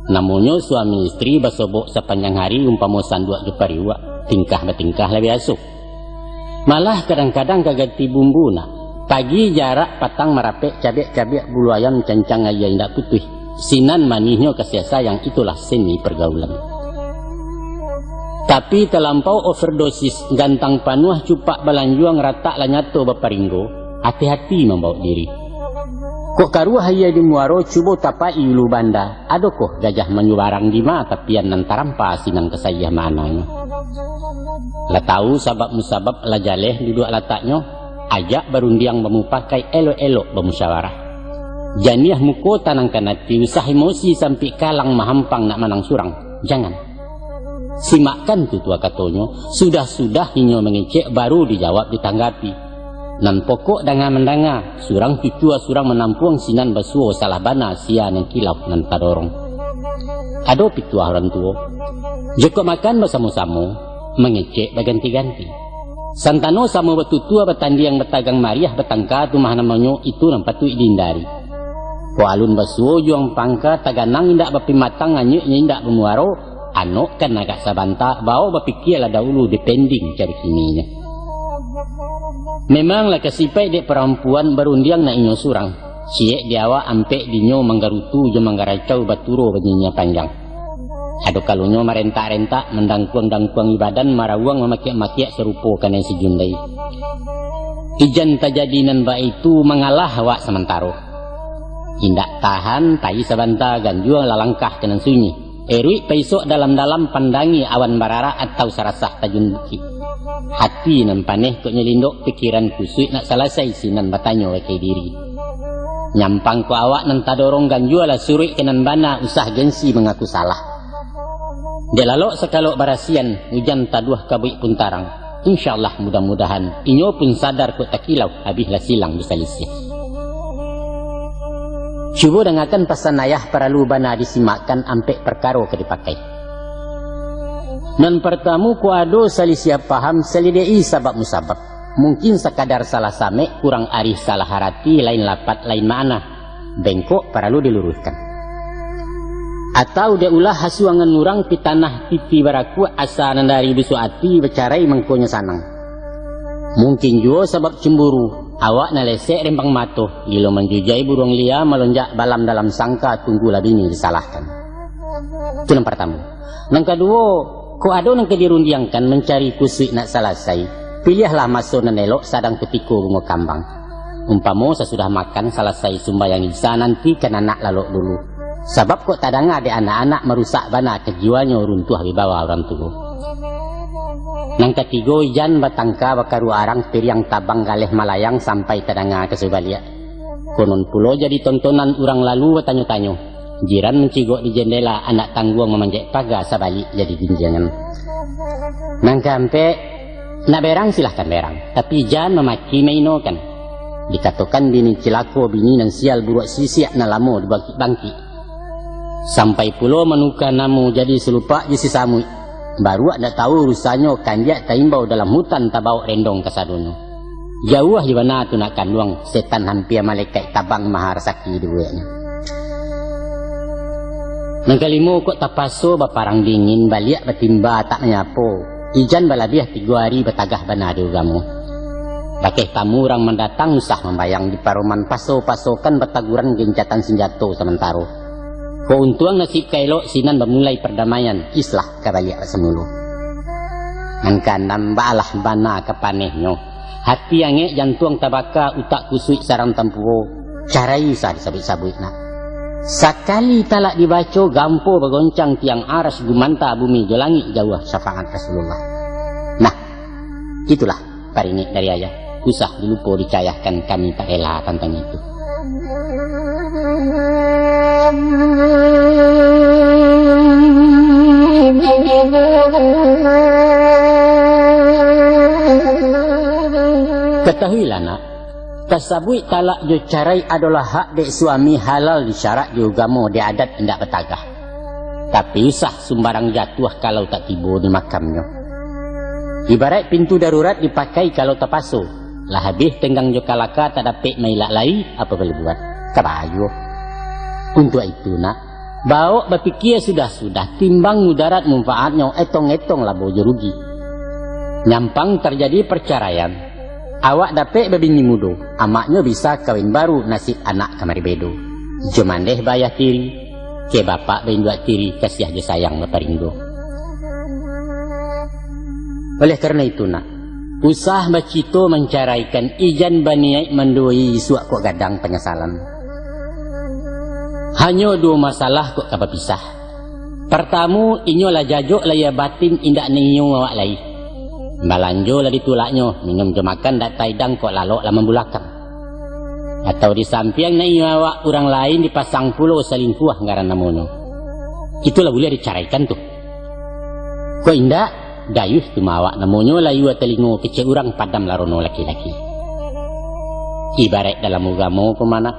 Namonyo suami istri basobok sapanjang hari umpamo sanduak jo pariuak, tingkah batingkah lah biaso. Malah kadang-kadang ka ganti bumbu nak. Pagi jarak, patang marapek, cabiak-cabiak bulu ayam, cancang aia indak putuih. Sinan manihnyo kasiah sayang, itulah seni pergaulan. Tapi talampau overdosis, gantang panuah cupak balanjuang, ratak lah nyato baparinggo, hati-hati mambaok diri. Kok karuah aia di muaro, cubo tapaik ulu banda, adokoh gajah manyubarang di ma tapian nan tarampa sinan kasaiah mananyo. Lah tahu sabab musabab, lah jaleh duduak lataknyo, ajak barundiang bamupakai, elok-elok bamusyawarah. Janiah muko tanangkan ati, usah emosi sampai kalang mahampang nak manang surang. Jangan. Simakkan tutua katonyo, sudah-sudah inyo mangecek, baru dijawab ditanggapi. Nan pokok danga mandanga, surang cucua surang manampuang, sinan basuo salah bana, sia nan kilau nan tadorong. Ado pituah urang tuo, jokok makan basamo-samo, mangecek baganti-ganti. Santano samo batutua, batandiang batagang mariah, batangka tu mah namonyo, itu nan patuik dihindari. Kok alun basuo juang pangka, taganang indak bapimatang, anyuiknyo indak bamuaro, anokkan agak sabanta, bao bapikialah dahulu, depending cari kininyo. Memanglah kasipaik dek parampuan, barundiang nak inyo surang. Ciek di awak, ampek dinyo, manggarutu jo manggaracau, baturo banyinyiah panjang. Ado kalonyo marentak-rentak, mandangkuang-dangkuangi badan, marawuang mamakiak-makiak sarupo kanai sijundai. Ijan tajadi nan baitu, mangalah awak samantaro. Indak tahan, pai sabanta, ganjua lah langkah ka nan sunyi. Eruik paisok dalam-dalam, pandangi awan bararak, atau sarasah tajun bukik. Hati nan paneh kok nyelindok, pikiran kusuik nak salasai, sinan batanyo ka diri. Nyampang kok awak nan tadorong, ganjua lah suruik ka nan bana, usah gengsi mangaku salah. Dek lalok sakalok barasian, ujan taduah kabuik pun tarang. Insya Allah, mudah-mudahan inyo pun sadar kok takilau, abihlah silang jo salisiah. Cubo dangakan pasan ayah, paralu bana disimakkan, ampek parkaro ka dipakai. Nan partamu, kok ado salisiah paham, salideki sabab musabab. Mungkin sakadar salah samek, kurang arih salah arati, lain lapat lain makna. Bengkok paralu diluruihkan. Atau dek ulah hasuangan urang, pitanah titi barakuak, asa nan dari busuak ati, bacarai mangkonyo sanang. Mungkin juo sabab cemburu, awak nan lesek rempang mato, gilo manjujai buruang lia, malonjak balam dalam sangka, tunggulah bini disalahkan. Itu nan partamu. Nan kaduo, kok ado nan ka dirundiangkan, mancari kusuik nak salasai, piliahlah maso nan elok, sadang kutiko bungo kambang. Umpamo sasudah makan salasai sumbayang Isya, nantikan anak lalok dulu. Sabab kok tadanga dek anak-anak, marusak bana ka jiwanyo, runtuah wibawa urang tuo. Nan katigo, jan batangka bakaruah arang, piriang tabang galeh malayang, sampai tadanga ka subaliak. Konon pulo jadi tontonan, urang lalu batanyo-tanyo. Jiran mancigok di jendela, anak tangguang mamanjek paga, sabalik jadi ginjangan. Nan kaampek, nak berang silahkan berang, tapi jan mamaki mainokan. Dikatokan bini cilako, bini nan sial buruak sisiak, nan lamo dibangkik-bangkik. Sampai pulo manuka namo, jadi salupak jo si samuik. Baruak ndak tahu rusannyo, kandiak taimbau dalam hutan, tabaok rendong kasadonyo. Jauah jo bana tu nak kanduang, setan hampia malekaik, tabang maha rasaki dibueknyo. Nan kalimo, kok tapaso baparang dingin, baliak batimba tak manyapo. Ijan balabiah tigo ari, batagah bana di ugamo. Bakeh tamu urang mandatang, usah mambayang, di paroman paso-pasokan, bataguran gencatan sanjato samantaro. Kok untuang nasib ka elok, sinan bamulai pardamaian, islah ka baliak bak samulo. Nan kaanam, baalah bana ka panehnyo. Hati angek, jantuang tabaka, utak kusuik sarang tampuo. Carai usah disabuik-sabuik nak. Sakali talak dibaco, gampo bagoncang tiang aras, gumanta bumi jo langik, jauah syafaat Rasulullah. Nah, itulah paringek dari ayah. Usah dilupo dicayahkan, kami tak rela tantang itu. Katahuilah nak, Tasabuik talak jo carai adolah hak dek suami, halal di syarak, di ugamo, di adat indak batagah. Tapi usah sumbarang jatuah kalau tak tibo di makamnyo. Ibaraik pintu darurat dipakai kalau tapaso, lah habih tenggang jo kalaka tak dapek mailak lai, apo boleh buat. Kabayo. Untuak itu, nak, baok bapikia sudah-sudah, timbang mudarat munfaatnyo, etong-etong labo jo rugi. Nyampang tarjadi parcaraian, awak dapek babini mudo, amaknyo bisa kawin baru, nasib anak kamari bedo. Ijo mandeh bayah tiri, ke bapak bainduak tiri, kasiah jo sayang baparindo. Oleh karano itu, nak, usah bacito mancaraikan, ijan baniaik manduoi, isuak kok gadang panyasalan. Hanyo duo masalah kok ka bapisah. Partamo, inyo lah jajok lahia batin, indak nio awak lai. Balanjo lah ditulaknyo, minum jo makan dak taidang, kok lalok lah mambulakang. Atau di sampiang nio awak, urang lain dipasang pulo, salingkuah ngaran namonyo. Itulah buliah dicaraikan tu. Kok indak, dayuih tu ma awak namonyo, layua talingo, kecek urang padam larono laki-laki. Ibaraik dalam ugamo ko, nak,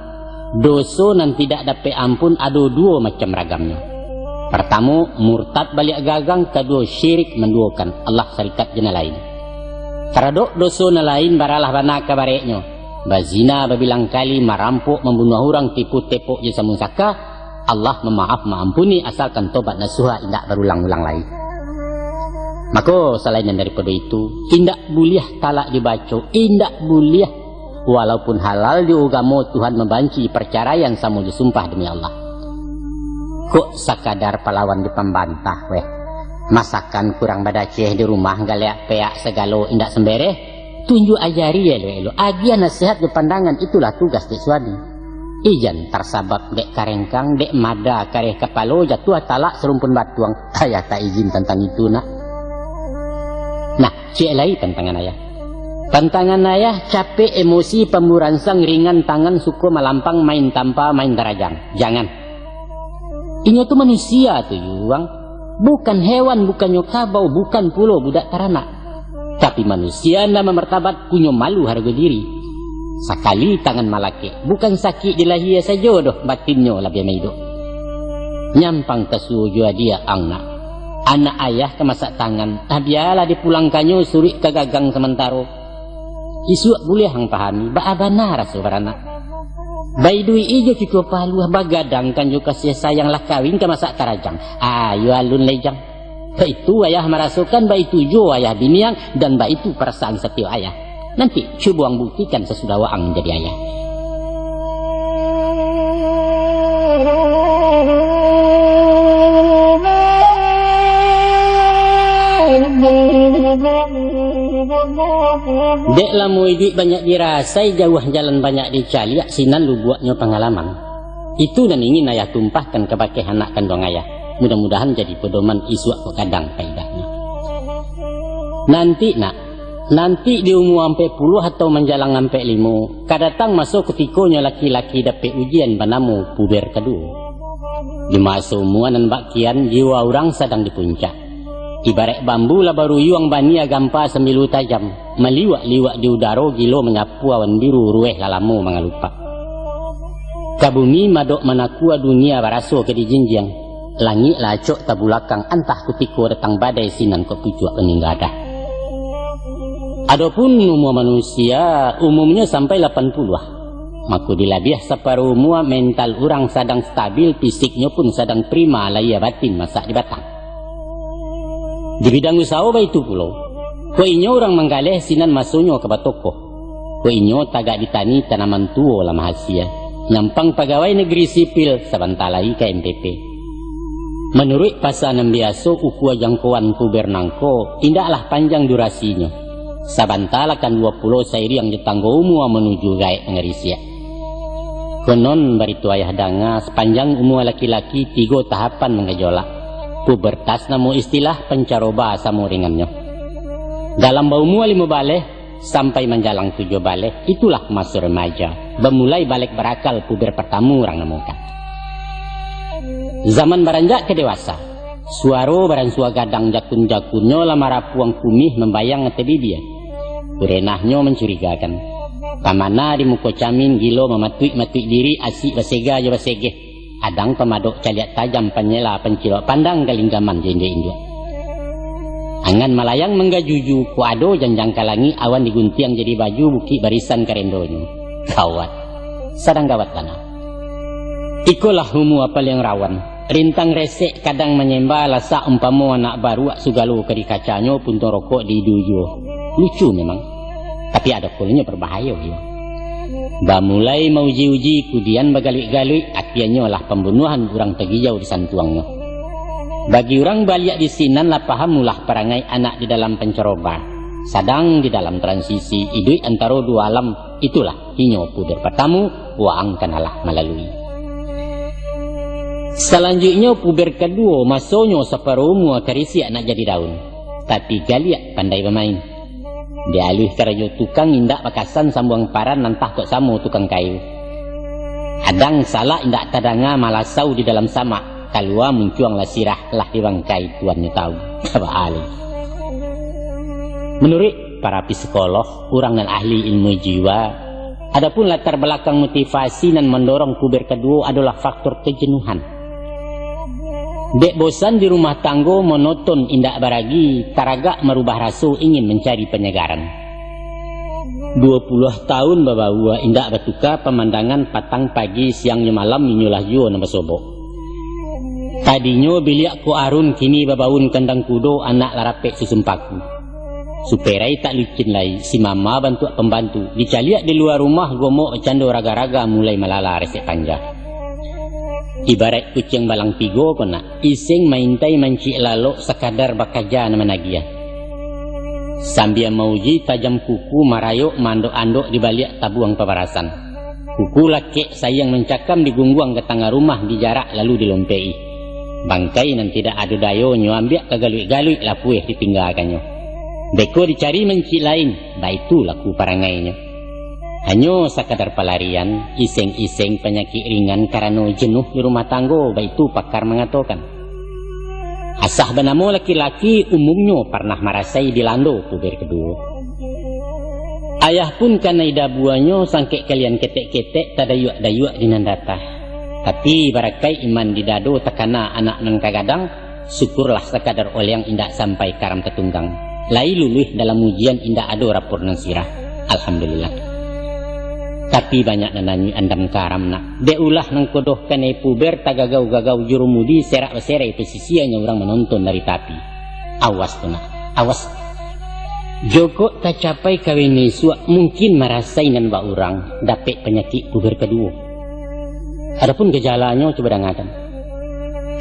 doso nan tidak dapek ampun ado duo macam ragamnyo. Partamo, murtad baliak gagang, kaduo, syirik manduokan Allah sarikat jo nan lain. Taradok doso nan lain baralah bana ka bareknyo, bazina babilang kali, marampok, mambunuah urang, tipu tepok jo samun saka, Allah mamaaf maampuni, asalkan tobat nasuha indak barulang-ulang lai. Mako, salain nan daripado itu, indak buliah talak dibaco, indak buliah. Walaupun halal di ugamo, Tuhan mambanci parcaraian samo jo sumpah demi Allah. Kok sakadar palawan dipambantah, weh. Masakan kurang badaceh di rumah, galeak peak sagalo indak sambereh. Tunjuak ajari elok-elok, agiah nasihat jo pandangan, itulah tugas dek suami. Ijan tarsabab dek karengkang, dek mada kareh kapalo, jatuah talak sarumpun batuang. Ayah tak izin tantang itu, nak. Nah, ciek lai pantangan ayah. Pantangan ayah, capek emosi, pamburansang, ringan tangan, suko malampang, main tampa, main tarajang. Jangan. Inyo tu manusia tu, Yuang. Bukan hewan, bukannyo kabau, bukan pulo budak taranak. Tapi manusia nan bamartabat, punyo malu hargo diri. Sakali tangan malakek, bukan sakik di lahia sajo doh, batinnyo labiah maiduak. Nyampang tasuo jo adiak ang, nak. Anak ayah ka masak tangan, ah, bialah dipulangkannyo suruik ka gagang samantaro. Isuak buliah ang pahami, baa bana raso baranak. Baiduik jo cucua paluah, bagadangkan jo kasiah sayang, lah kawin ka masak tarajang. Ayo alun lai jang. Baitu ayah marasokan, baitu juo ayah biniang, dan baitu parasaan satiok ayah. Nanti cubo ang buktikan sasudah waang jadi ayah. Dek lamo iduik banyak dirasai, jauah jalan banyak dicaliak, sinan lubuaknyo pangalaman. Itu nan ingin ayah tumpahkan kabake anak kanduang ayah. Mudah-mudahan jadi pedoman, isuak kok gadang paidahnyo. Nanti, nak, nanti di umua ampek puluah atau manjalang ampek limo, ka datang maso kutikonyo laki-laki dapek ujian banamo puber kaduo. Di maso umua nan bak kian, jiwa urang sadang di puncak. Ibaraik bambu lah baruyuang, bania gampa sambilu tajam, maliwak-liwak di udaro, gilo manyapu awan biru, rueh lah lamo mangalupak. Ka bumi madok manakua, dunia baraso ka dijinjiang, langik lah acok tabulakang, antah kutiko datang badai, sinan kok pucuak paninggadah. Adopun umua manusia, umumnyo sampai lapan puluah. Mako, di labiah saparo umua, mental urang sadang stabil, fisiknyo pun sadang prima, lahia batin masak di batang. Di bidang usaho baitu pulo. Kok inyo urang manggaleh, sinan masonyo ka batokoh. Kok inyo tagak di tani, tanaman tuo lah mahasia. Nyampang pagawai negeri sipil, sabanta lai ka M P P. Manuruik pasa nan biaso, ukua jangkoan puber nangko indaklah panjang durasinyo. Sabanta lah kan duo puluah sairiang jo tanggo umua manuju gaek mangarisiak. Konon barito ayah danga, sapanjang umua laki-laki tigo tahapan manggajolak. Pubertas namo istilah, pancaroba samo dengannyo. Dalam baumua limo baleh, sampai manjalang tujuah baleh, itulah maso remaja. Bamulai balek barakal, puber partamo urang namokan. Zaman baranjak ka dewasa, suaro baransua gadang, jakun-jakunnyo lah marapuang kumih, mambayang ateh bibia. Kurenahnyo mancurigakan. Pamana di muko camin, gilo mamatuik-matuik diri, asik basega jo basegeh. Adang pamadok caliak tajam, panyela pancilok pandang, galinggaman jo induak-induak. Angan malayang manggajuju, kok ado janjang ka langik, awan diguntiang jadi baju, bukik barisan karendonyo. Gawat. Sadang gawat bana. Ikolah umua paliang rawan. Rintang resek kadang manyemba, lasak umpamo anak baruak, sugalo ka dikacanyo, puntung rokok di idu juo. Lucu memang, tapi ado kolonyo barbahayo juo. Bamulai mauji-uji, kudian bagaluik-galuik, akianyo lah pambunuahan, urang tagijau disantuangnyo. Bagi urang baliak di sinan lah paham ulah parangai anak di dalam pancaroba, sadang di dalam transisi, iduik antaro duo alam, itulah inyo puber patamu, waang kan alah malalui. Salanjuiknyo puber kaduo, masonyo saparo umua karisiak nak jadi daun, tapi galiak pandai bamain. Di aluih karajo tukang indak bakasan sambuang paran, antah kok samo tukang kayu. Adang salak indak tadanga, malasau di dalam samak, kalua muncuang lah sirah, lah di bangkai tuannyo tahu. Baalih. Manuruik para psikolog, urang nan ahli ilmu jiwa, adapun latar balakang motivasi nan mandorong puber kaduo adolah faktor kajenuhan. Dek bosan di rumah tanggo, monoton indak baragi, taragak marubah raso, ingin mancari panyagaran. Duo puluah taun babaua, indak batuka pamandangan, patang, pagi, siang, jo malam, inyolah juo nan basobok. Tadinyo biliak ko arun, kini babaun kandang kudo, anak lah rapek susun paku. Superai tak licin lai, si mama bantuak pambantu, dicaliak di lua rumah, gomok bacando raga-raga, mulai malala resek panja. Ibaraik kuciang balang tigo ko nak, iseng maintai mancik lalok, sakadar bakaja nan managiah. Sambia mauji tajam kuku, marayok maandok-andok di baliak tabuang pabarasan. Kuku lakek sayang mancakam, digungguang ka tangah rumah, dijarak lalu dilompek-i. Bangkai nan tidak ado dayonyo, ambiak ka galuik-galuik, lapueh ditinggakannyo. Beko dicari mancik lain, baitu laku parangainyo. Hanyo sakadar palarian, iseng-iseng panyakik ringan karano jenuh di rumah tanggo, baitu pakar mangatokan. Asah banamo laki-laki, umumnyo parnah marasai dilando puber kaduo. Ayah pun kanai dabuanyo, sangkek kalian ketek-ketek, tadayuak-dayuak di nan datah. Tapi barakaik iman di dado, takana anak nan ka gadang, syukurlah sakadar oleang, indak sampai karam tatunggang. Lai luluih dalam ujian, indak ado rapor nan sirah. Alhamdulillah. Tapi banyak nan anyuik andam karam nak. Dek ulah nan kodoh kanai puber, tagagau-gagau jurumudi, serak baserai pasisianyo, urang manonton dari tapi. Awas tu nak, awas. Jokok tacapai kawin isuak, mungkin marasai nan bak urang dapek panyakik puber kaduo. Adapun gajalanyo, cubo dangakan.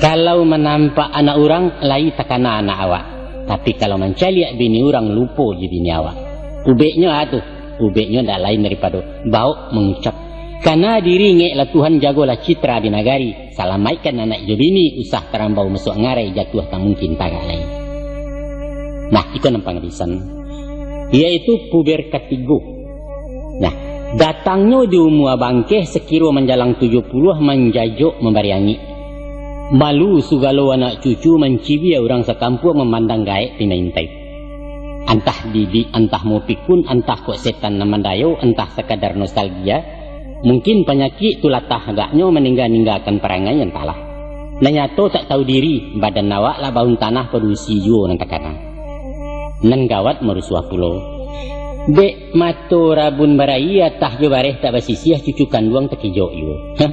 Kalau manampak anak urang, lai takana anak awak. Tapi kalau mancaliak bini urang, lupo jo bini awak. Ubeknyo a tu, ubeknyo ndak lain daripado baok mangucap, "Kana diri ngek lah Tuhan, jagolah citra di nagari, salamaikkan anak jo bini, usah tarambau masuak ngarai, jatuah tak mungkin tagak lai." Nah, iko nan pangabisan, yaitu puber katigo. Nah, datangnyo di umua bangkeh, sakiro manjalang tujuah puluah, manjajok mambari angik. Malu sugalo anak cucu, mancibia urang sakampuang, mamandang gaek pimain taib. Antah bibik, antah mau pikun, antah kok setan nan mandayo, antah sakadar nostalgia. Mungkin panyakik tu latah agaknyo, maningga-ninggakan parangai, antahlah. Nan nyato tak tahu diri, badan awak lah baun tanah, padusi juo nan takana. Nan gawat marusuah pulo. Dek mato rabun barai, atah jo bareh tak basisiah, cucu kanduang takijok juo. Hah?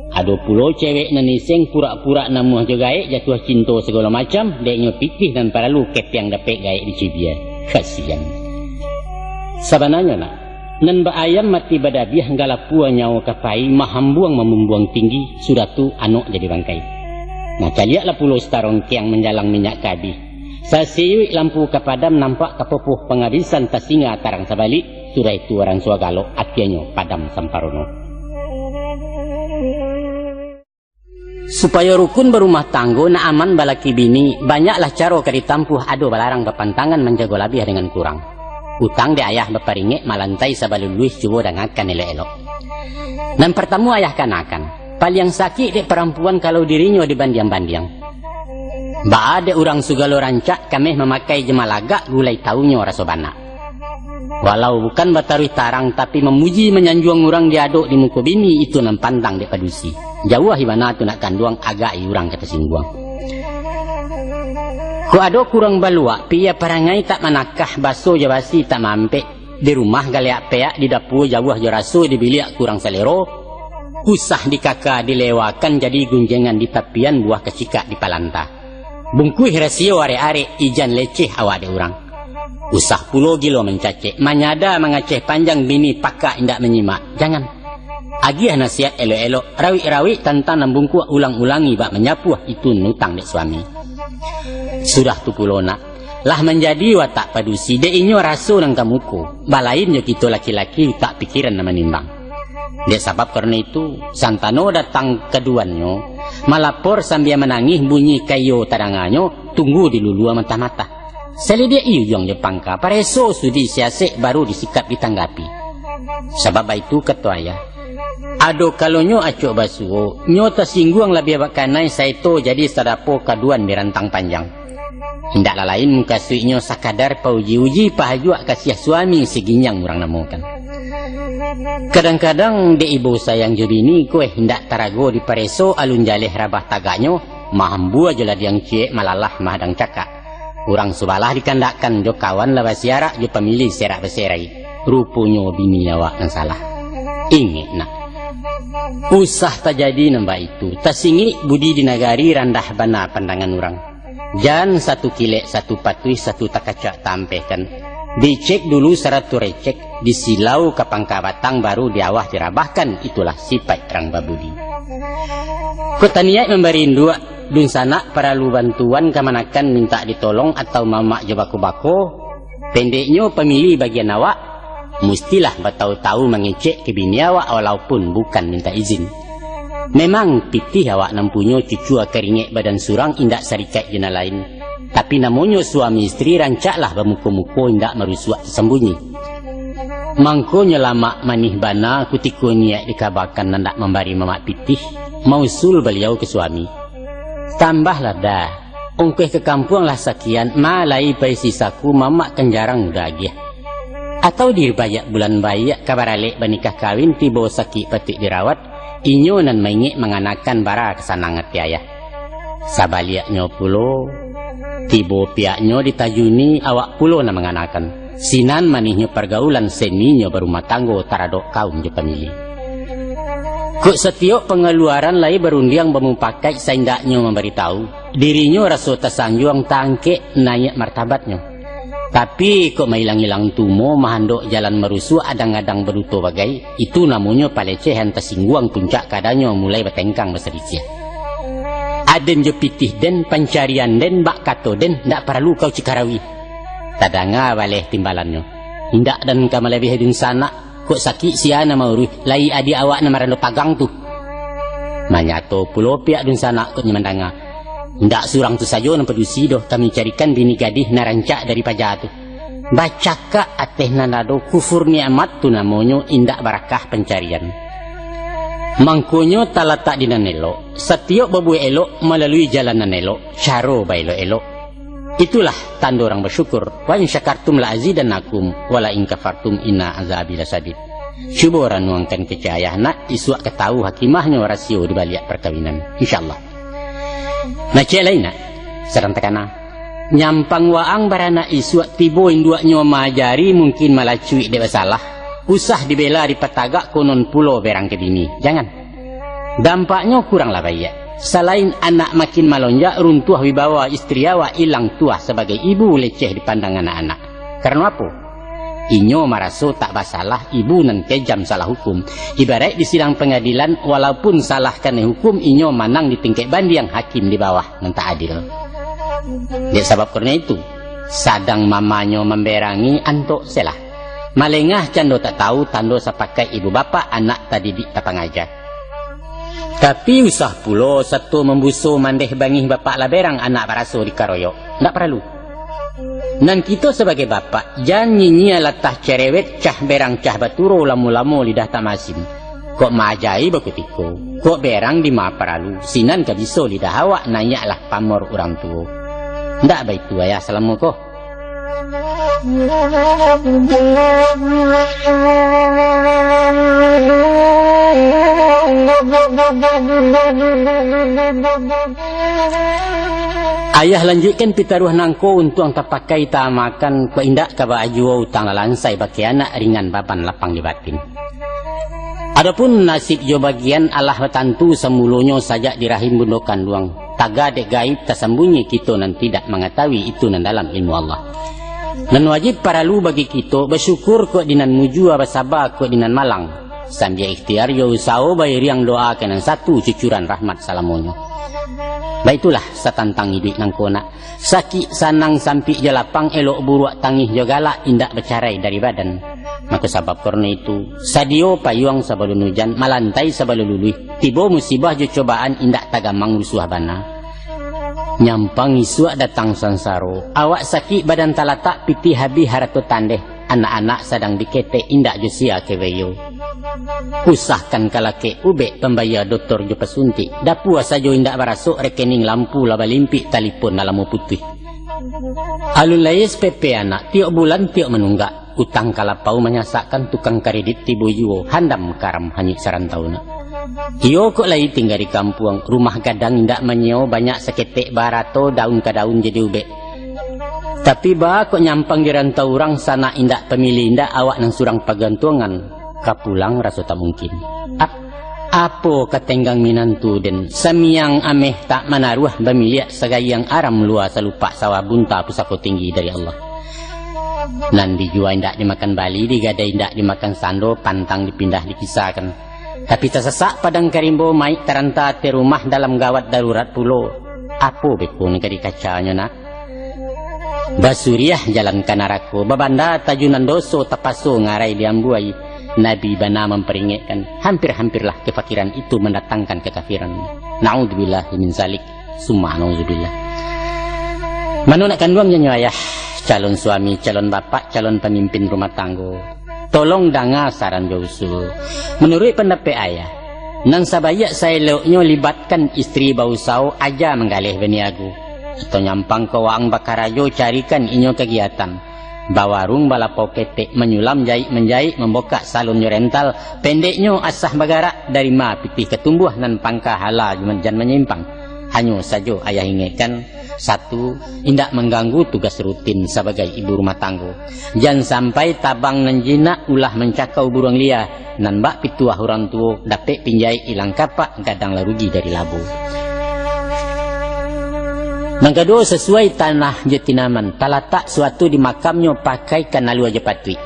Ado pulo cewek nan iseng, purak-purak namuah jo gaek, jatuah cinto sagalo macam, dek nyo pitih nan paralu, kepiang dapek gaek dicibia. Kasian. Sabananyo nak, nan baayam mati badabiah, galapua nyawo ka pai, mahambuang mamumbuang tinggi, sudah tu anok jadi bangkai. Nah, caliaklah pulo satarongkeang, manjalang minyak ka abih. Sasiyuik lampu ka padam, nampak ka popoh pangabisan, tasinga tarang sabalik, sudah itu aransuah galok, akianyo padam samparono. Supayo rukun barumah tanggo, nak aman balaki bini, banyaklah caro ka ditampuah, ado balarang bapantangan, manjago labiah dangan kurang. Utang dek ayah baparingek, malantai sabaluluih, cubo dangakan elok-elok. Nan partamo ayah kanakan, paliang sakik dek parampuan, kalau dirinyo dibandiang-bandiang. Baa dek urang sugalo rancak, kameh mamakai jamalagak, gulai taunyo raso banak. Walau bukan bataruih tarang, tapi mamuji manyanjuang urang di adok di muko bini, itu nan pandang dek padusi. Jauah di bana tu nak kanduang, agak i urang ka tasingguang. Kok ado kurang baluak, piya parangai tak manakah, baso jo basi tak maampek, di rumah galeak peak, di dapua jauah jo raso, di biliak kurang salero, usah dikaka dilewakan, jadi gunjengan di tapian, buah kacikak di palanta. Bungkuih rasio arek-arek, ijan leceh awak dek urang. Usah pulo gilo mancacek, manyada mangaceh panjang, bini pakak indak manyimak. Jangan. Agiah nasihat elok-elok, rawik-rawik tantang nan bungkuak, ulang-ulangi bak manyapuah, itu nan utang dek suami. Sudah tu pulo nak, lah manjadi watak padusi, dek inyo raso nan ka muko, balain jo kito laki-laki, utak pikiran nan manimbang. Dek sabab karano itu, santano datang kaduannyo, malapor sambia manangih, bunyi kayo tadanganyo, tunggu di lulua matah-matah. Salidiak iujuang jo pangka, pareso sudi siasek, baru disikap ditanggapi. Sabab baitu kato ayah, ado kalonyo acok basuo, nyo tasingguang labiah bakanai, saeto jadi sadapo kaduan di rantang panjang. Indak lah lain mukasuiknyo sakadar pauji-uji, pahajuak kasiah suami, si ginjang urang namokan. Kadang-kadang dek ibo sayang jo bini, kueh indak tarago dipareso, alun jaleh rabah tagaknyo, mahambua jo ladiang ciek, malalah mahadang cakak. Urang subalah dikandakkan, jo kawan lah basiarak, jo pamilih serak baserai. Ruponyo bini awak nan salah. Ingek nak, usah tajadi nan baitu, tasingik budi di nagari, randah bana pandangan urang. Jan satu kilek, satu patuih, satu takacak taampehkan. Dicek dulu sarato recek, disilau ka pangka batang, baru di awah dirabahkan, itulah sipaik urang babudi. Kok taniaik mambari induak, dunsanak paralu bantuan, kamanakan mintak ditolong, atau mamak jo bako-bako, pendeknyo pamilih bagian awak, mustilah batau-tau mangecek ka bini awak, walaupun bukan mintak izin. Memang pitih awak nan punyo, cucua karingek badan surang, indak sarikaik jo nan lain. Tapi namonyo suami istri, rancaklah bamuko-muko, indak marusuak tasambunyi. Mangkonyo lamak manih bana, kutiko niaik dikabakan, nan dak mambari mamak pitih, mausul baliau ka suami. Tambahlah dah, ongkoh ka kampuang lah sakian, ma lai paisi saku, mamak kan jarang udah agiah. Atau di baiak bulan baiak, ka baralek banikah kawin, tibo sakik patuik dirawat, inyo nan maingek manganakan, bara ka sanang ati ayah. Sabaliaknyo pulo, tibo piaknyo ditajuni, awak pulo nan manganakan. Sinan manihnyo pargaulan, seninyo barumah tanggo, taradok kaum jo pamilih. Kok satiok pangaluaran lai barundiang bamupakaik, saindaknyo mambaritahu, dirinyo raso tasanjuang, taangkek naiak martabatnyo. Tapi kok mailang-ilang tumo, mahandok jalan marusuak, adang-adang baduto bagai, itu namonyo palecehan, tasingguang puncak kadanyo, mulai batengkang basalisiah. Aden jo pitih den, pancarian den, bak kato den, ndak paralu kau cikarawi. Tadanga baleh timbalannyo. Indak dan ka malabiahi dunsanak, kok sakik sia nan mauruih, lai adiak awak nan marando pagang tu. Manyato pulo piak dunsanak kok nyo mandanga. Indak surang tu sajo nan padusi doh, kami carikan bini gadih nan rancak dari paja tu. Bacakak ateh nan ado, kufur nikmat tu namonyo, indak barakah pancarian. Mangkonyo talatak di nan elok, satiok babuek elok malalui jalan nan elok, caro baelok-elok. Itulah tando urang basyukur. "Wa in syakartum la azidannakum, wa la in kafartum inna azabi lasyadid." Cubo ranuangkan kecek ayah nak, isuak ka tahu hakimahnyo rasio di baliak parkawinan. Insyaallah. Nah, cek lain nak, sadang takana. Nyampang waang baranak isuak, tibo induaknyo maajari, mungkin malacuik dek basalah. Usah dibela dipatagak, konon pulo berang ka bini. Jangan. Dampaknyo kuranglah baiak. Salain anak makin malonjak, runtuah wibawa istri awak, ilang tuah sabagai ibu, leceh dipandang anak-anak. Karano apo? Inyo maraso tak basalah, ibu nan kejam salah hukum. Ibaraik di sidang pangadilan, walaupun salah kanai hukum, inyo manang di tingkek bandiang, hakim di bawah nan tak adil. Dek sabab karano itu, sadang mamanyo mamberangi, antok selah. Malengah cando tak tahu, tando sapakaik ibu bapak, anak tadidik tapangaja. Tapi usah pulo sato mambuso mandeh bangih, bapak lah berang, anak baraso dikaroyok. Ndak paralu. Nan kito sabagai bapak, jan nyinyia latah cerewet, cah berang cah baturo, lamo-lamo lidah tak masin. Kok maajai bakutiko, kok berang di ma paralu, sinan ka biso lidah awak, naiaklah pamor urang tuo. Ndak baitu ayah salamo ko. Ayah lanjuikkan pitaruah nangko, untuang tapakai taamakan, kok indak ka baa juo utang lalansai, bakeh anak ringan baban lapang di batin. Adopun nasib jo bagian alah batantu samulonyo sajak di rahim bundo kanduang. Taga dek gaib tasambunyi, kito nan tidak mangatahui itu nan dalam ilmu Allah. Nan wajib paralu bagi kito basyukur kok di nan mujua, basaba kok di nan malang. Sambia ikhtiar jo usaho bairiang doa ka nan satu cucuran rahmat salamonyo. Baitulah satantang iduik nangko nak. Sakik sanang, sampik jo lapang, elok buruak, tangih jo galak, indak bacarai dari badan. Mako sabab karano itu, sadio payuang sabalun ujan, malantai sabalun luluih, tibo musibah jo cobaan, indak tagamang rusuah bana. Nyampang isuak datang sansaro, awak sakik badan talatak, pitih habih harato tandeh, anak-anak sadang diketek, indak jo sia kebeyo. Usahkan kalakek ubek, pambayia dotor jo pasuntik, dapua sajo indak barasok, rekening lampu lah balimpik, talipon lah lamo putuih. Alun lai S P P anak, tiok bulan tiok manunggak, utang kalapau manyasakkan, tukang karedit tibo juo, handam karam hanyuik sarantau nak. Iyo kok lai tingga di kampuang, rumah gadang indak manyio, banyak saketek barato, daun ka daun jadi ubek. Tapi baa kok nyampang di rantau urang, sanak indak pamilih indak, awak nan surang pagantuangan, ka pulang raso tak mungkin. Ap-, apo ka tenggang minantu den, samiang ameh tak manaruah, bamiliak sagayang aram, lua salupak sawah bunta, pusako tinggi dari Allah. Nan dijua indak dimakan bali, digadai indak dimakan sando, pantang dipindah dikisakan. Tapi tasasak padang ka rimbo, maik taranta ateh rumah, dalam gawat darurat pulo. Apo beko nagari kacanyo nak? Basuriah jalan ka narako, babanda tajunan doso, tapaso ngarai diambuai. Nabi bana mamparingekkan, hampir-hampirlah kafakiran itu mandatangkan kakafiran. Naudzubillahi min zalik, summa naudzubillah. Mano nak kanduang janyo ayah, calon suami, calon bapak, calon pamimpin rumah tanggo. Tolong danga saran jo usul. Manuruik pandapek ayah, nan sabaiak saeloknyo libatkan istri bausaho, aja manggaleh baniago. Atau nyampang ka waang bakarajo, carikan inyo kagiatan. Bawarung, balapau ketek, manyulam, jaik-manjaik, mambokak salon jo rental, pendeknyo asah bagarak, dari ma pitih ka tumbuah, nan pangka hala jan manyimpang. Hanyo sajo ayah ingekkan, satu, indak mangganggu tugas rutin sabagai ibu rumah tanggo. Jan sampai tabang nan jinak, ulah mancakau buruang lia, nan bak pituah urang tuo, dapek pinjai ilang kapak, gadang lah rugi dari labo. Nan kaduo, sasuai tanah jo tinaman, talatak suatu di makamnyo, pakaikan alua jo patuik.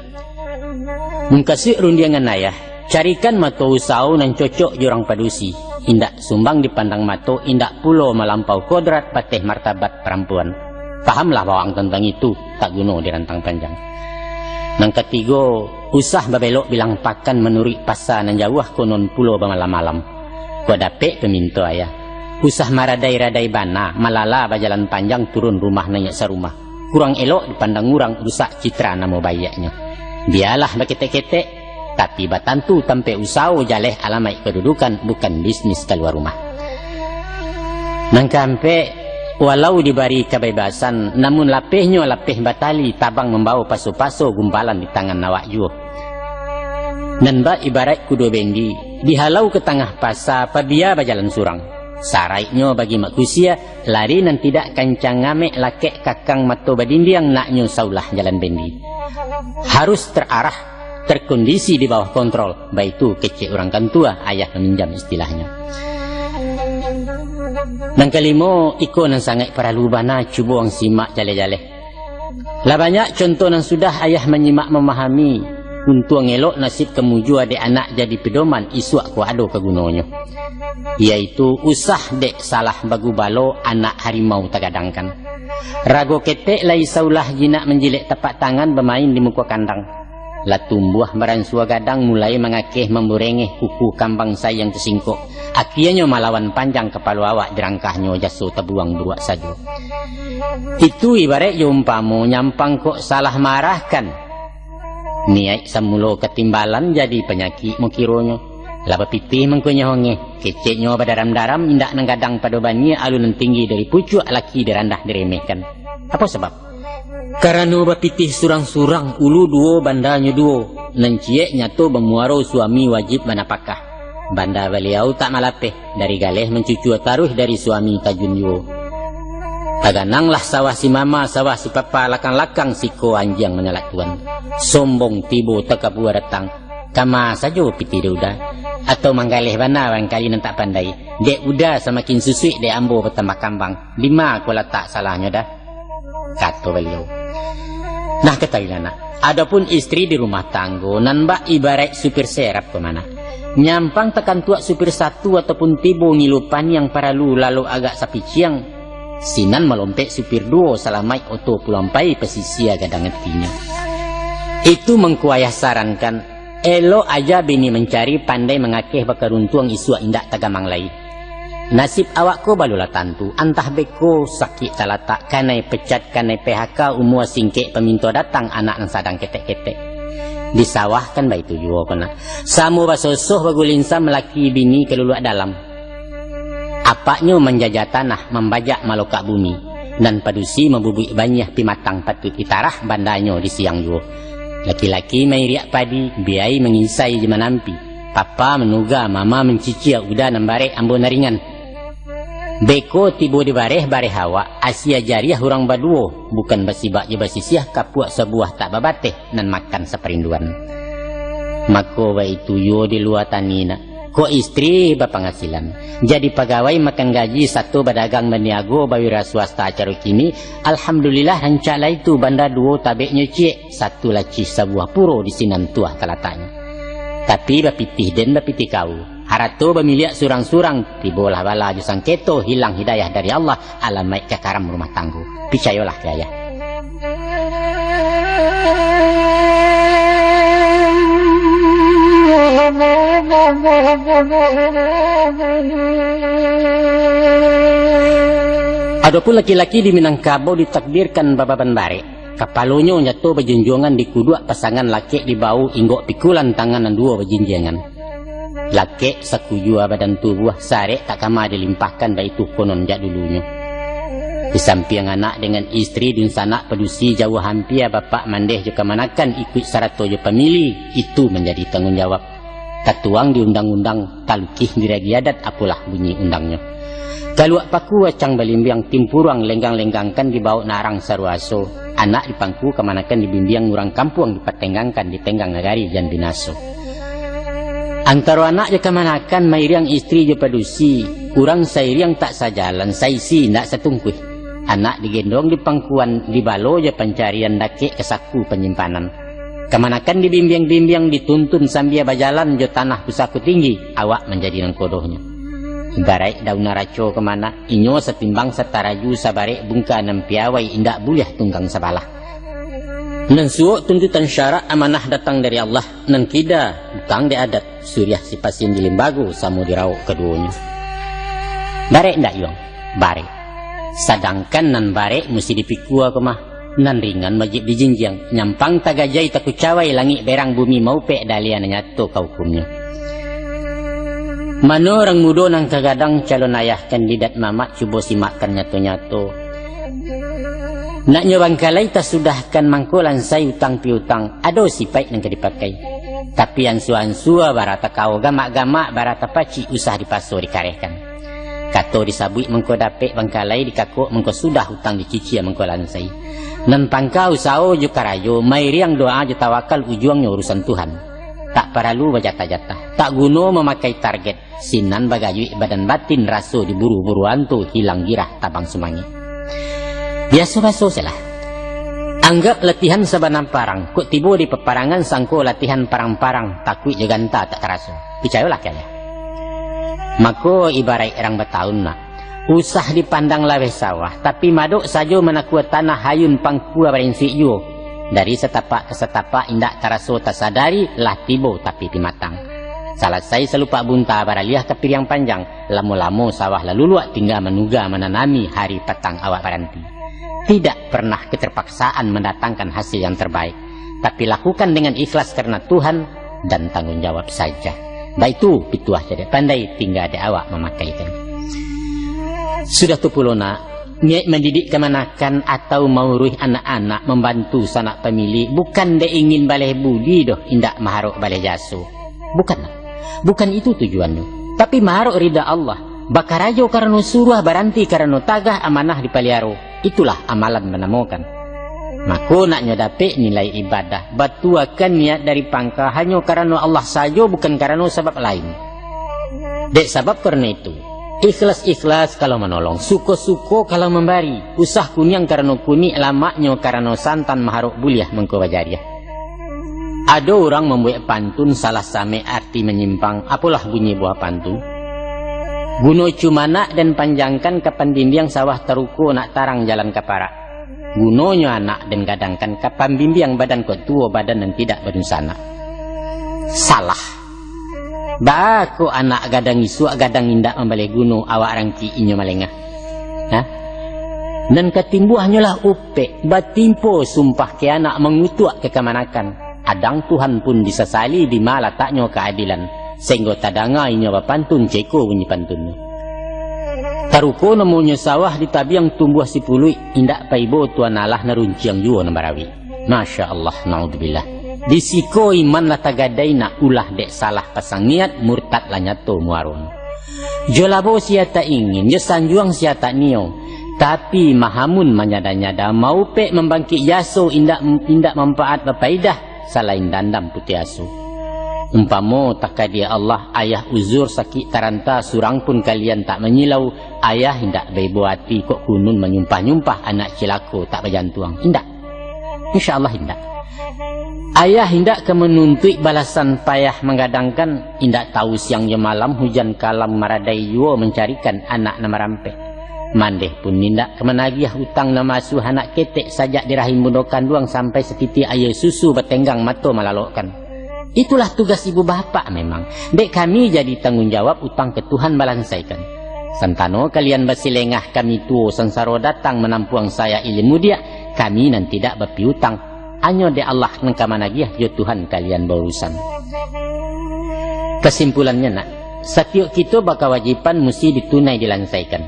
Mukasuik rundiangan ayah, carikan mato usaho nan cocok jo urang padusi, indak sumbang dipandang mato, indak pulo malampau kodrat, pateh martabat parampuan. Pahamlah bawang tantang itu, tak guno dirantang panjang. Nan katigo, usah babelok bilang pakan, manuruik pasa nan jauah, konon pulo bamalam-malam. Kok dapek paminto ayah, usah maradai-radai bana, malala bajalan panjang, turun rumah naiak sarumah. Kurang elok dipandang urang, rusak citra namo baiaknyo. Bialah baketek-ketek, tapi batantu tampek usaho, jaleh alamaik kadudukan, bukan bisnis kalua rumah. Nan kaampek, walau dibari kabebasan, namun lapehnyo lapeh batali, tabang mambawo paso-paso, gumpalan di tangan awak juo. Nan bak ibaraik kudo bendi, dihalau ka tangah pasa, pabia bajalan surang. Saraiknyo bagi mak kusia, lari nan tidak kancang, ngamek lakek kakang, mato badindiang, naknyo saulah jalan bendi. Harus terarah, terkondisi di bawah kontrol, baitu kecek urang kantua, ayah maminjam istilahnyo. Nan kalimo, iko nan sangaik paralu bana, cubo ang simak jaleh-jaleh. Lah banyak contoh nan sudah ayah manyimak mamahami, untuang elok nasib ka mujua, dek anak jadi pedoman, isuak ko ado ka gunonyo. Yaitu usah dek salah bagubalo, anak harimau tagadangkan. Rago ketek lai saulah, jinak manjilek tapak tangan, bamain di muko kandang. Lah tumbuah baransua gadang, mulai mangakeh mamburengeh, kuku kambang sayang tasingkok. Akianyo malawan panjang kapalo awak, dirangkahnyo jaso tabuang buruak sajo. Itu ibaraik jo umpamo, nyampang kok salah maarahkan. Niaik samulo katimbalan, jadi panyakik mokironyo. Lah bapitih mangkonyo hongeh, keceknyo badaram-daram, indak nan gadang pado baniaik, alun nan tinggi dari pucuak, laki dirandah diremehkan. Apo sabab? Karano bapitih surang-surang, ulu duo, bandanyo duo, nan ciek nyato bamuaro suami wajib banapakah. Banda baliau tak malapeh, dari galeh mancucua taruih dari suami tajun juo. Tagananglah sawah si mama, sawah si papa, lakang-lakang siko anjiang manyalat tuan. Sombong tibo takabua datang, kama sajo pitih dek uda. Atau manggaleh bana barangkali nan tak pandai, dek uda samakin susuik dek ambo batambah kambang, dima ko latak salahnyo dah? Kato baliau. Nah, katahuilah nak, adopun istri di rumah tanggo, nan bak ibaraik supir serap ko mah nak. Nyampang takantuak supir satu ataupun tibo ngilu paniang paralu lalok agak sapiciang, sinan malompek supir duo salamaik oto pulang pai pasisia gadang atinyo. Itu mangko ayah sarankan, elok aja bini mancari, pandai mangakeh bakaruntuang isuak indak tagamang lai. Nasib awak ko balulah tantu, antah beko sakik talatak, kanai pecat, kanai P H K, umua singkek paminto datang anak nan sadang ketek-ketek. Di sawah kan baitu juo ko nak. Samo basosoh bagulinsa malaki bini kaluluak dalam. Apaknyo manjajah tanah, mambajak malokak bumi, nan padusi mambubuik baniah, pimatang patuik ditarah, bandanyo di siang juo. Laki-laki mairiak padi, biai manginsai jo manampi. Papa manuga, mama mancicia, uda nan barek, ambo nan ringan. Beko tibo di bareh, bareh awak, asia jariah urang baduo, bukan basibak jo basisiah, kapuak sabuah tak babateh, nan makan saparinduan. Mako baitu juo di lua tani nak, kok istri bapangasilan, jadi pagawai makan gaji, sato badagang baniago, bawira swasta caro kini, alhamdulillah rancak lah itu, banda duo tabeknyo ciek, satu lacih sabuah puro di sinan tuah talataknyo. Tapi bapitih den bapitih kau, harato bamiliak surang-surang, tibolah bala jo sangketo, hilang hidayah dari Allah, alamaik ka karam rumah tanggo. Picayolah ka ayah. Adopun laki-laki di Minangkabau ditakdirkan bababan barek. Kapalonyo nyato bajunjuangan di kuduak pasangan, lakek di bahu, inggok pikulan tangan nan duo bajinjiangan. Lakek sakujua badan tubuah, sarek tak kama dilimpahkan, baitu konon jak dulunyo. Di sampiang anak dengan istri, dunsanak padusi jauah ampia, bapak mandeh jo kamanakan, ikuik sarato jo pamili, itu manjadi tanggung jawab. Tatuang di undang-undang, talukih di ragi adat, apolah bunyi undangnyo. Kaluak paku acang balimbiang, timpuruang lenggang-lenggangkan, dibaok narang saruaso. Anak dipangku kamanakan, dibimbiang urang kampuang, dipatenggangkan, ditenggang nagari jan binaso. Antaro anak jo kamanakan, mairiang istri jo padusi, urang sairiang tak sajalan, saisi indak satungkuih. Anak digendong di pangkuan, dibalo jo pancarian, dakek ka saku panyimpanan. Kamanakan dibimbiang-bimbiang, dituntun sambia bajalan, jo tanah pusako tinggi, awak manjadi nangkodohnyo. Ibaraik daun naraco ko mah nak, inyo satimbang sataraju, sabarek bungka nan piawai, indak buliah tunggang sabalah. Nan suok tuntutan syarak, amanah datang dari Allah, nan kida butang di adat, suriah sipasin di limbago, samo dirawok kaduonyo. Barek ndak, Yuang? Barek. Sadangkan nan barek musti dipikua ko mah, nan ringan wajib dijinjiang, nyampang tagajai takucawai, langik berang bumi maupek, daliah nan nyato ka hukumnyo. Mano urang mudo nan ka gadang, calon ayah kandidat mamak, cubo simakkan nyato-nyato. Naknyo bangkalai tasudahkan, mangko lansai utang piutang, ado sipaik nan ka dipakai. Tapi ansua-ansua bara takao, gamak-gamak bara tapacik, usah dipaso dikarehkan. Kato disabuik mangko dapek bangkalai, dikakok mangko sudah, utang dicicia mangko lansai. Nan pangka usaho jo karajo, mairiang doa jo tawakal, ujuangnyo urusan Tuhan. Tak paralu bajatah-jatah, tak guno mamakai target, sinan bagayuik badan batin, raso diburu-buru anto, hilang girah tabang sumangik. Biaso-baso sajolah. Anggap latihan sabana parang, kok tibo di paparangan, sangko latihan parang-parang, takuik jo ganta tak taraso. Picayolah ka ayah. Mako ibaraik urang bataun nak, usah dipandang laweh sawah, tapi madok sajo manakua tanah, hayun pangkua barinsuik juo. Dari satapak ka satapak indak taraso tasadari, lah tibo tapi pimatang. Salasai salupak bunta, baraliah ka piriang panjang, lamo-lamo sawah lah luluak, tingga manuga mananami, hari patang awak baranti. Tidak pernah keterpaksaan mandatangkan hasil yang terbaik, tapi lakukan dengan ikhlas karena Tuhan dan tanggung jawab saja. Baitu pituah cadiak pandai, tingga di awak mamakaikan. Sudah tu pulo nak, Niaik mandidik kamanakan atau mauruih anak-anak, mambantu sanak pamiliak, bukan dek ingin baleh budi doh, indak maharok baleh jaso. Bukan. Bukan itu tujuannyo. Tapi maharok rida Allah. Bakarajo karano suruah, baranti karano tagah, amanah dipaliaro. Itulah amalan manamokan. Mako, naknyo dapek nilai ibadah, batuakan niat dari pangka hanyo karano Allah sajo, bukan karano sabab lain. Dek sabab karano itu, ikhlas-ikhlas kalau manolong, suko-suko kalau mambari, usah kuniang karano kunik, lamaknyo karano santan, maharok buliah mangko bajariah. Ado urang mambuek pantun salah samek arti manyimpang, apolah bunyi buah pantun. Guno cumanak den panjangkan, ka pandindiang sawah taruko, nak tarang jalan ka parak. Gunonyo anak den gadangkan, ka pambimbiang badan kok tuo, badan nan tidak badunsanak. Salah. Baa kok anak gadang isuak, gadang indak mambaleh guno, awak rangkik inyo malengah. Ha? Nan ka timbuahnyo lah upek, batimpo sumpah ka anak, mangutuak ka kamanakan. Adang Tuhan pun disasali, dima lataknyo kaadilan, sainggo tadanga inyo bapantun, ceko bunyi pantunnyo. Taruko namonyo sawah, di tabiang tumbuah sipuluik, indak paibo tuan alah, nan runciang juo nan barawik. Masya Allah, naudzubillah. Di siko iman lah tagadai, nak ulah dek salah pasang niat, murtad lah nyato muaronyo. Jo labo sia tak ingin, jo sanjuang sia tak nio, tapi mahamun manyada-nyada, maupek mambangkik jaso, indak, indak manfaat bapaidah, salain dandam putuih aso. Umpamo takadiah Allah, ayah uzur sakik taranta, surang pun kalian tak manyilau, ayah indak baibo ati, kok kunun manyumpah-nyumpah, anak cilako tak bajantuang. Indak. Insya Allah indak. Ayah indak ka manuntuik balasan payah manggadangkan, indak tahu siang jo malam, hujan kalam maradai juo, mancarikan anak nan marampek. Mandeh pun indak ka managiah utang nan maasuah anak ketek, sajak di rahim bundo kanduang sampai satitiak aia susu, batenggang mato malalokkan. Itulah tugas ibu bapak memang. Dek kami jadi tanggung jawab, utang ka Tuhan balansaikan. Santano kalian basilengah, kami tuo sansaro datang, manampuang sayak ilin mudiak, kami nan tidak bapiutang. Hanyo dek Allah nan ka managiah, jo Tuhan kalian baurusan. Kasimpulannyo, nak, satiok kito bakawajiban musti ditunai dilansaikan.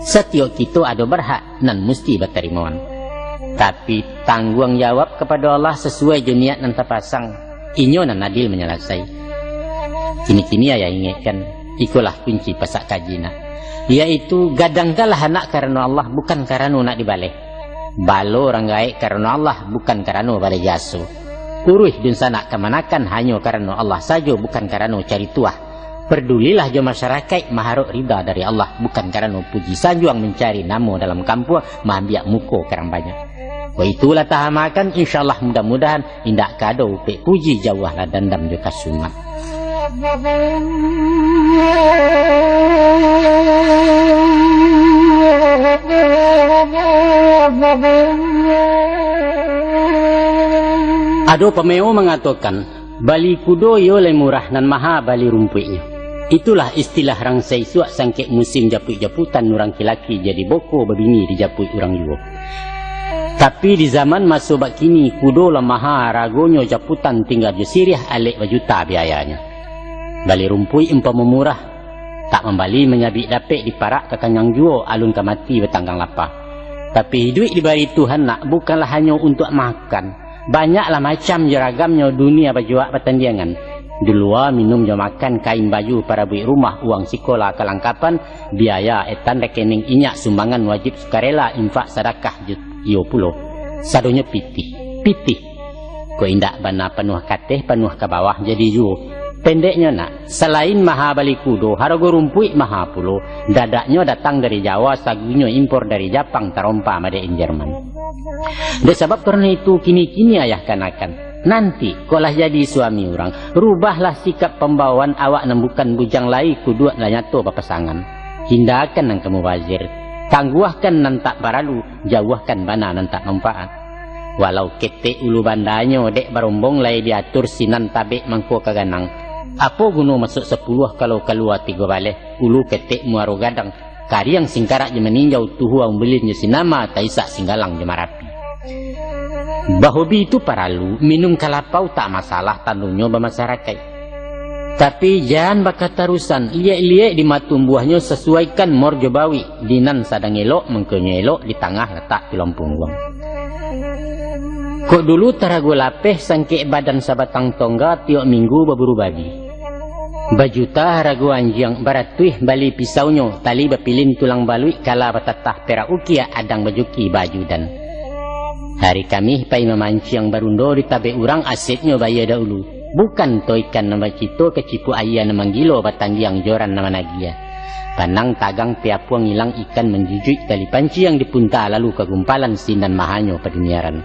Satiok kito ado barhak nan musti batarimoan. Tapi, tangguang jawab kapado Allah sasuai jo niat nan tapasang. Inyo nan adil manyalasai. Kini-kini ayah ingekkan, ikolah kunci pasak kaji, nak, yaitu gadangkanlah anak karano Allah, bukan karano nak dibaleh. Balo urang gaek karano Allah, bukan karano baleh jaso. Uruih dunsanak kamanakan hanyo karano Allah sajo, bukan karano cari tuah. Padulilah jo masyarakaik, maharok rida dari Allah, bukan karano puji sanjuang, mancari namo dalam kampuang, maambiak muko ka urang banyak. Kok itulah tahamakan, insya Allah, mudah-mudahan indak ka ado upek puji, jauahlah dandam jo kasumat. Ado pameo mangatokan, bali kudo iyo lai murah, nan maha bali rumpuiknyo. Itulah istilah rang saisuak, sangkek musim japuik-japutan, urang laki-laki jadi boko, babini dijapuik urang juo. Tapi, di zaman maso bakini, kudo lah maha aragonyo, japutan tingga jo siriah, alek bajuta biayanyo. Bali rumpuik umpamo murah, tak mambali manyabik dapek, diparak ka kanyang juo, alun ka mati batanggang lapa. Tapi, iduik dibari Tuhan, nak, bukanlah hanyo untuak makan. Banyaklah macam jo ragamnyo, dunia bajuak batandiangan. Di lua minum jo makan, kain baju, parabuik rumah, uang sikola kalangkapan, biaya etan rekening inyak, sumbangan wajib sukarela, infak sadakah ju-, iyo pulo. Sadonyo pitih, pitih. Kok indak bana panuah kateh, panuah ka bawah jadi juo. Pendeknyo, nak, salain maha bali kudo, harago rumpuik maha pulo. Dadaknyo datang dari Jawa, sagunyo impor dari Japang, tarompa made in Jerman. Dek sabab karano itu, kini-kini ayah kanakan, nanti, kok lah jadi suami urang, rubahlah sikap pambawaan awak nan bukan bujang lai, kuduak lah nyato bapasangan. Hindakan nan ka mubazir, tangguahkan nan tak paralu, jauahkan bana nan tak manfaat. Walau ketek ulu bandanyo, dek barombong lai diatur, sinan tabek mangko ka ganang. Apo guno masuk sapuluah, kalau kalua tigo baleh, ulu ketek muaro gadang, kariang singkarak jo maninjau, tuhuang bulin jo sinama, taisak singgalang jo marapi. Bahobi tu paralu, minum kalapau tak masalah, tandunyo bamasyarakaik. Tapi jan bakatarusan, liek-liek di matumbuahnyo, sasuaikan mor jo bawik, di nan sadang elok, mangkonyo elok, di tangah latak tulang pungguang. Kok dulu tarago lapeh, sangkek badan sabatang tongga, tiok minggu baburu babi. Bajuta harago anjiang, baratuih bali pisaunyo, tali bapilin tulang baluik, kala batatah perak ukiak, adang bajuki baju dan. Hari Kamih pai mamanciang, barundo di tabek urang, asetnyo bayia dahulu. Bukan to ikan nan bacito, kacipuak aia nan manggilo, batandiang joran nan managiah. Panang tagang piapuang ilang, ikan manjujuik tali panciang, dipunta lalu ka gumpalan, sinan mahanyo paduniaran.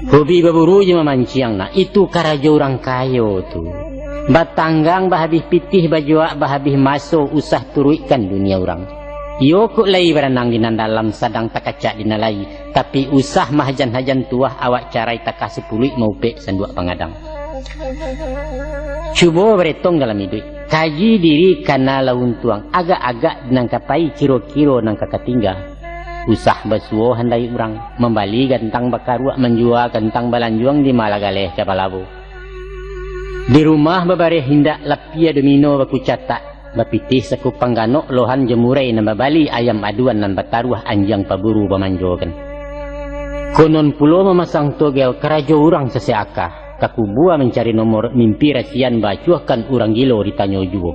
Hobi baburu jo mamanciang, nah, itu karajo urang kayo tu. Batanggang bahabih pitih, bajuak bahabih maso, usah turuikkan dunia urang. Iyo kok lai baranang di nan dalam, sadang takacak di nan lai, tapi usah mahajan-hajan tuah, awak carai takah sapuluik, maupek sanduak pangadang. Cubo baretong dalam iduik, kaji diri kana lah untuang, agak-agak nan ka pai, kiro-kiro nan ka katingga. Usah basuo handai urang, mambali gantang bakaruak, manjua gantang balanjuang, di ma lah galeh ka balabo. Di rumah babareh indak, lapia domino bakucatak, bapitih sakupang ganok, lohan jo murai nan babali, ayam aduan nan bataruah, anjiang paburu bamanjokan. Konon pulo mamasang togel, karajo urang sasek aka. Ka kubua mancari nomor, mimpi rasian, baacuahkan urang gilo ditanyo juo.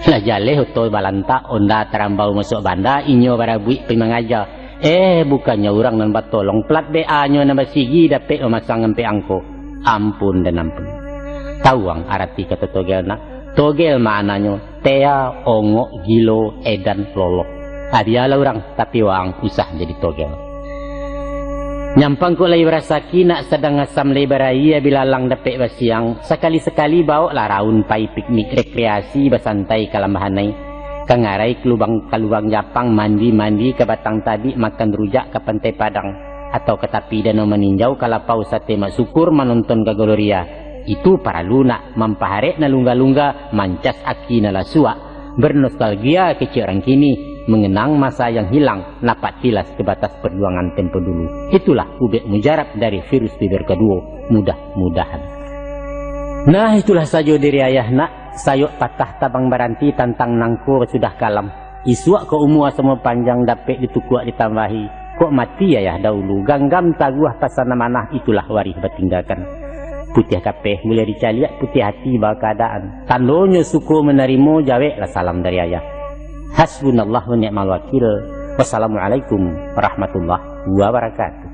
Lah jaleh oto balantak, onda tarambau masuak banda, inyo barabuik pai mangaja. Eh, bukannyo urang nan batolong, plat B A-nyo nan basigi, dapek mamasang ampek angko. Ampun dan ampun. Tawuang arati kato togel nak? Togel maknanyo, tea, ongok, gilo, edan, loloh. Ah, bialah urang, tapi waang usah jadi togel. Nyampang kok lai barasaki, nak sadang asam lai barayia, bilalang dapek basiang, sakali-sakali baoklah raun pai piknik rekreasi, basantai ka Lambahanai, ka ngarai ka lubang, ka Lubang Japang, mandi-mandi ka Batang Tabik, makan rujak ka Pantai Padang, atau ka tapi Danau Maninjau, ka lapau sate Mak Sukur, manonton ka Gloria. Itu paralu nak mampaharek nan lungga-lungga, mancas aki nan lah suak, bernostalgia kecek urang kini, mengenang masa yang hilang, napak tilas ke batas perjuangan tempo dulu. Itulah ubek mujarab dari virus fiber kaduo, mudah-mudahan. Nah, itulah sajo dari ayah nak, sayok patah tabang baranti, tantang nangko sudah kalam. Isuak kok umua samo panjang, dapek ditukuak ditambahi. Kok mati ayah dahulu, ganggam taguah pasan amanah, itulah warih batinggakan. Putiah kapeh buliah dicaliak, putiah ati bakeadaan. Tandonyo suko manarimo, jaweklah salam dari ayah. Hasbunallah wa ni'mal wakil. Wassalamualaikum warahmatullahi wabarakatuh.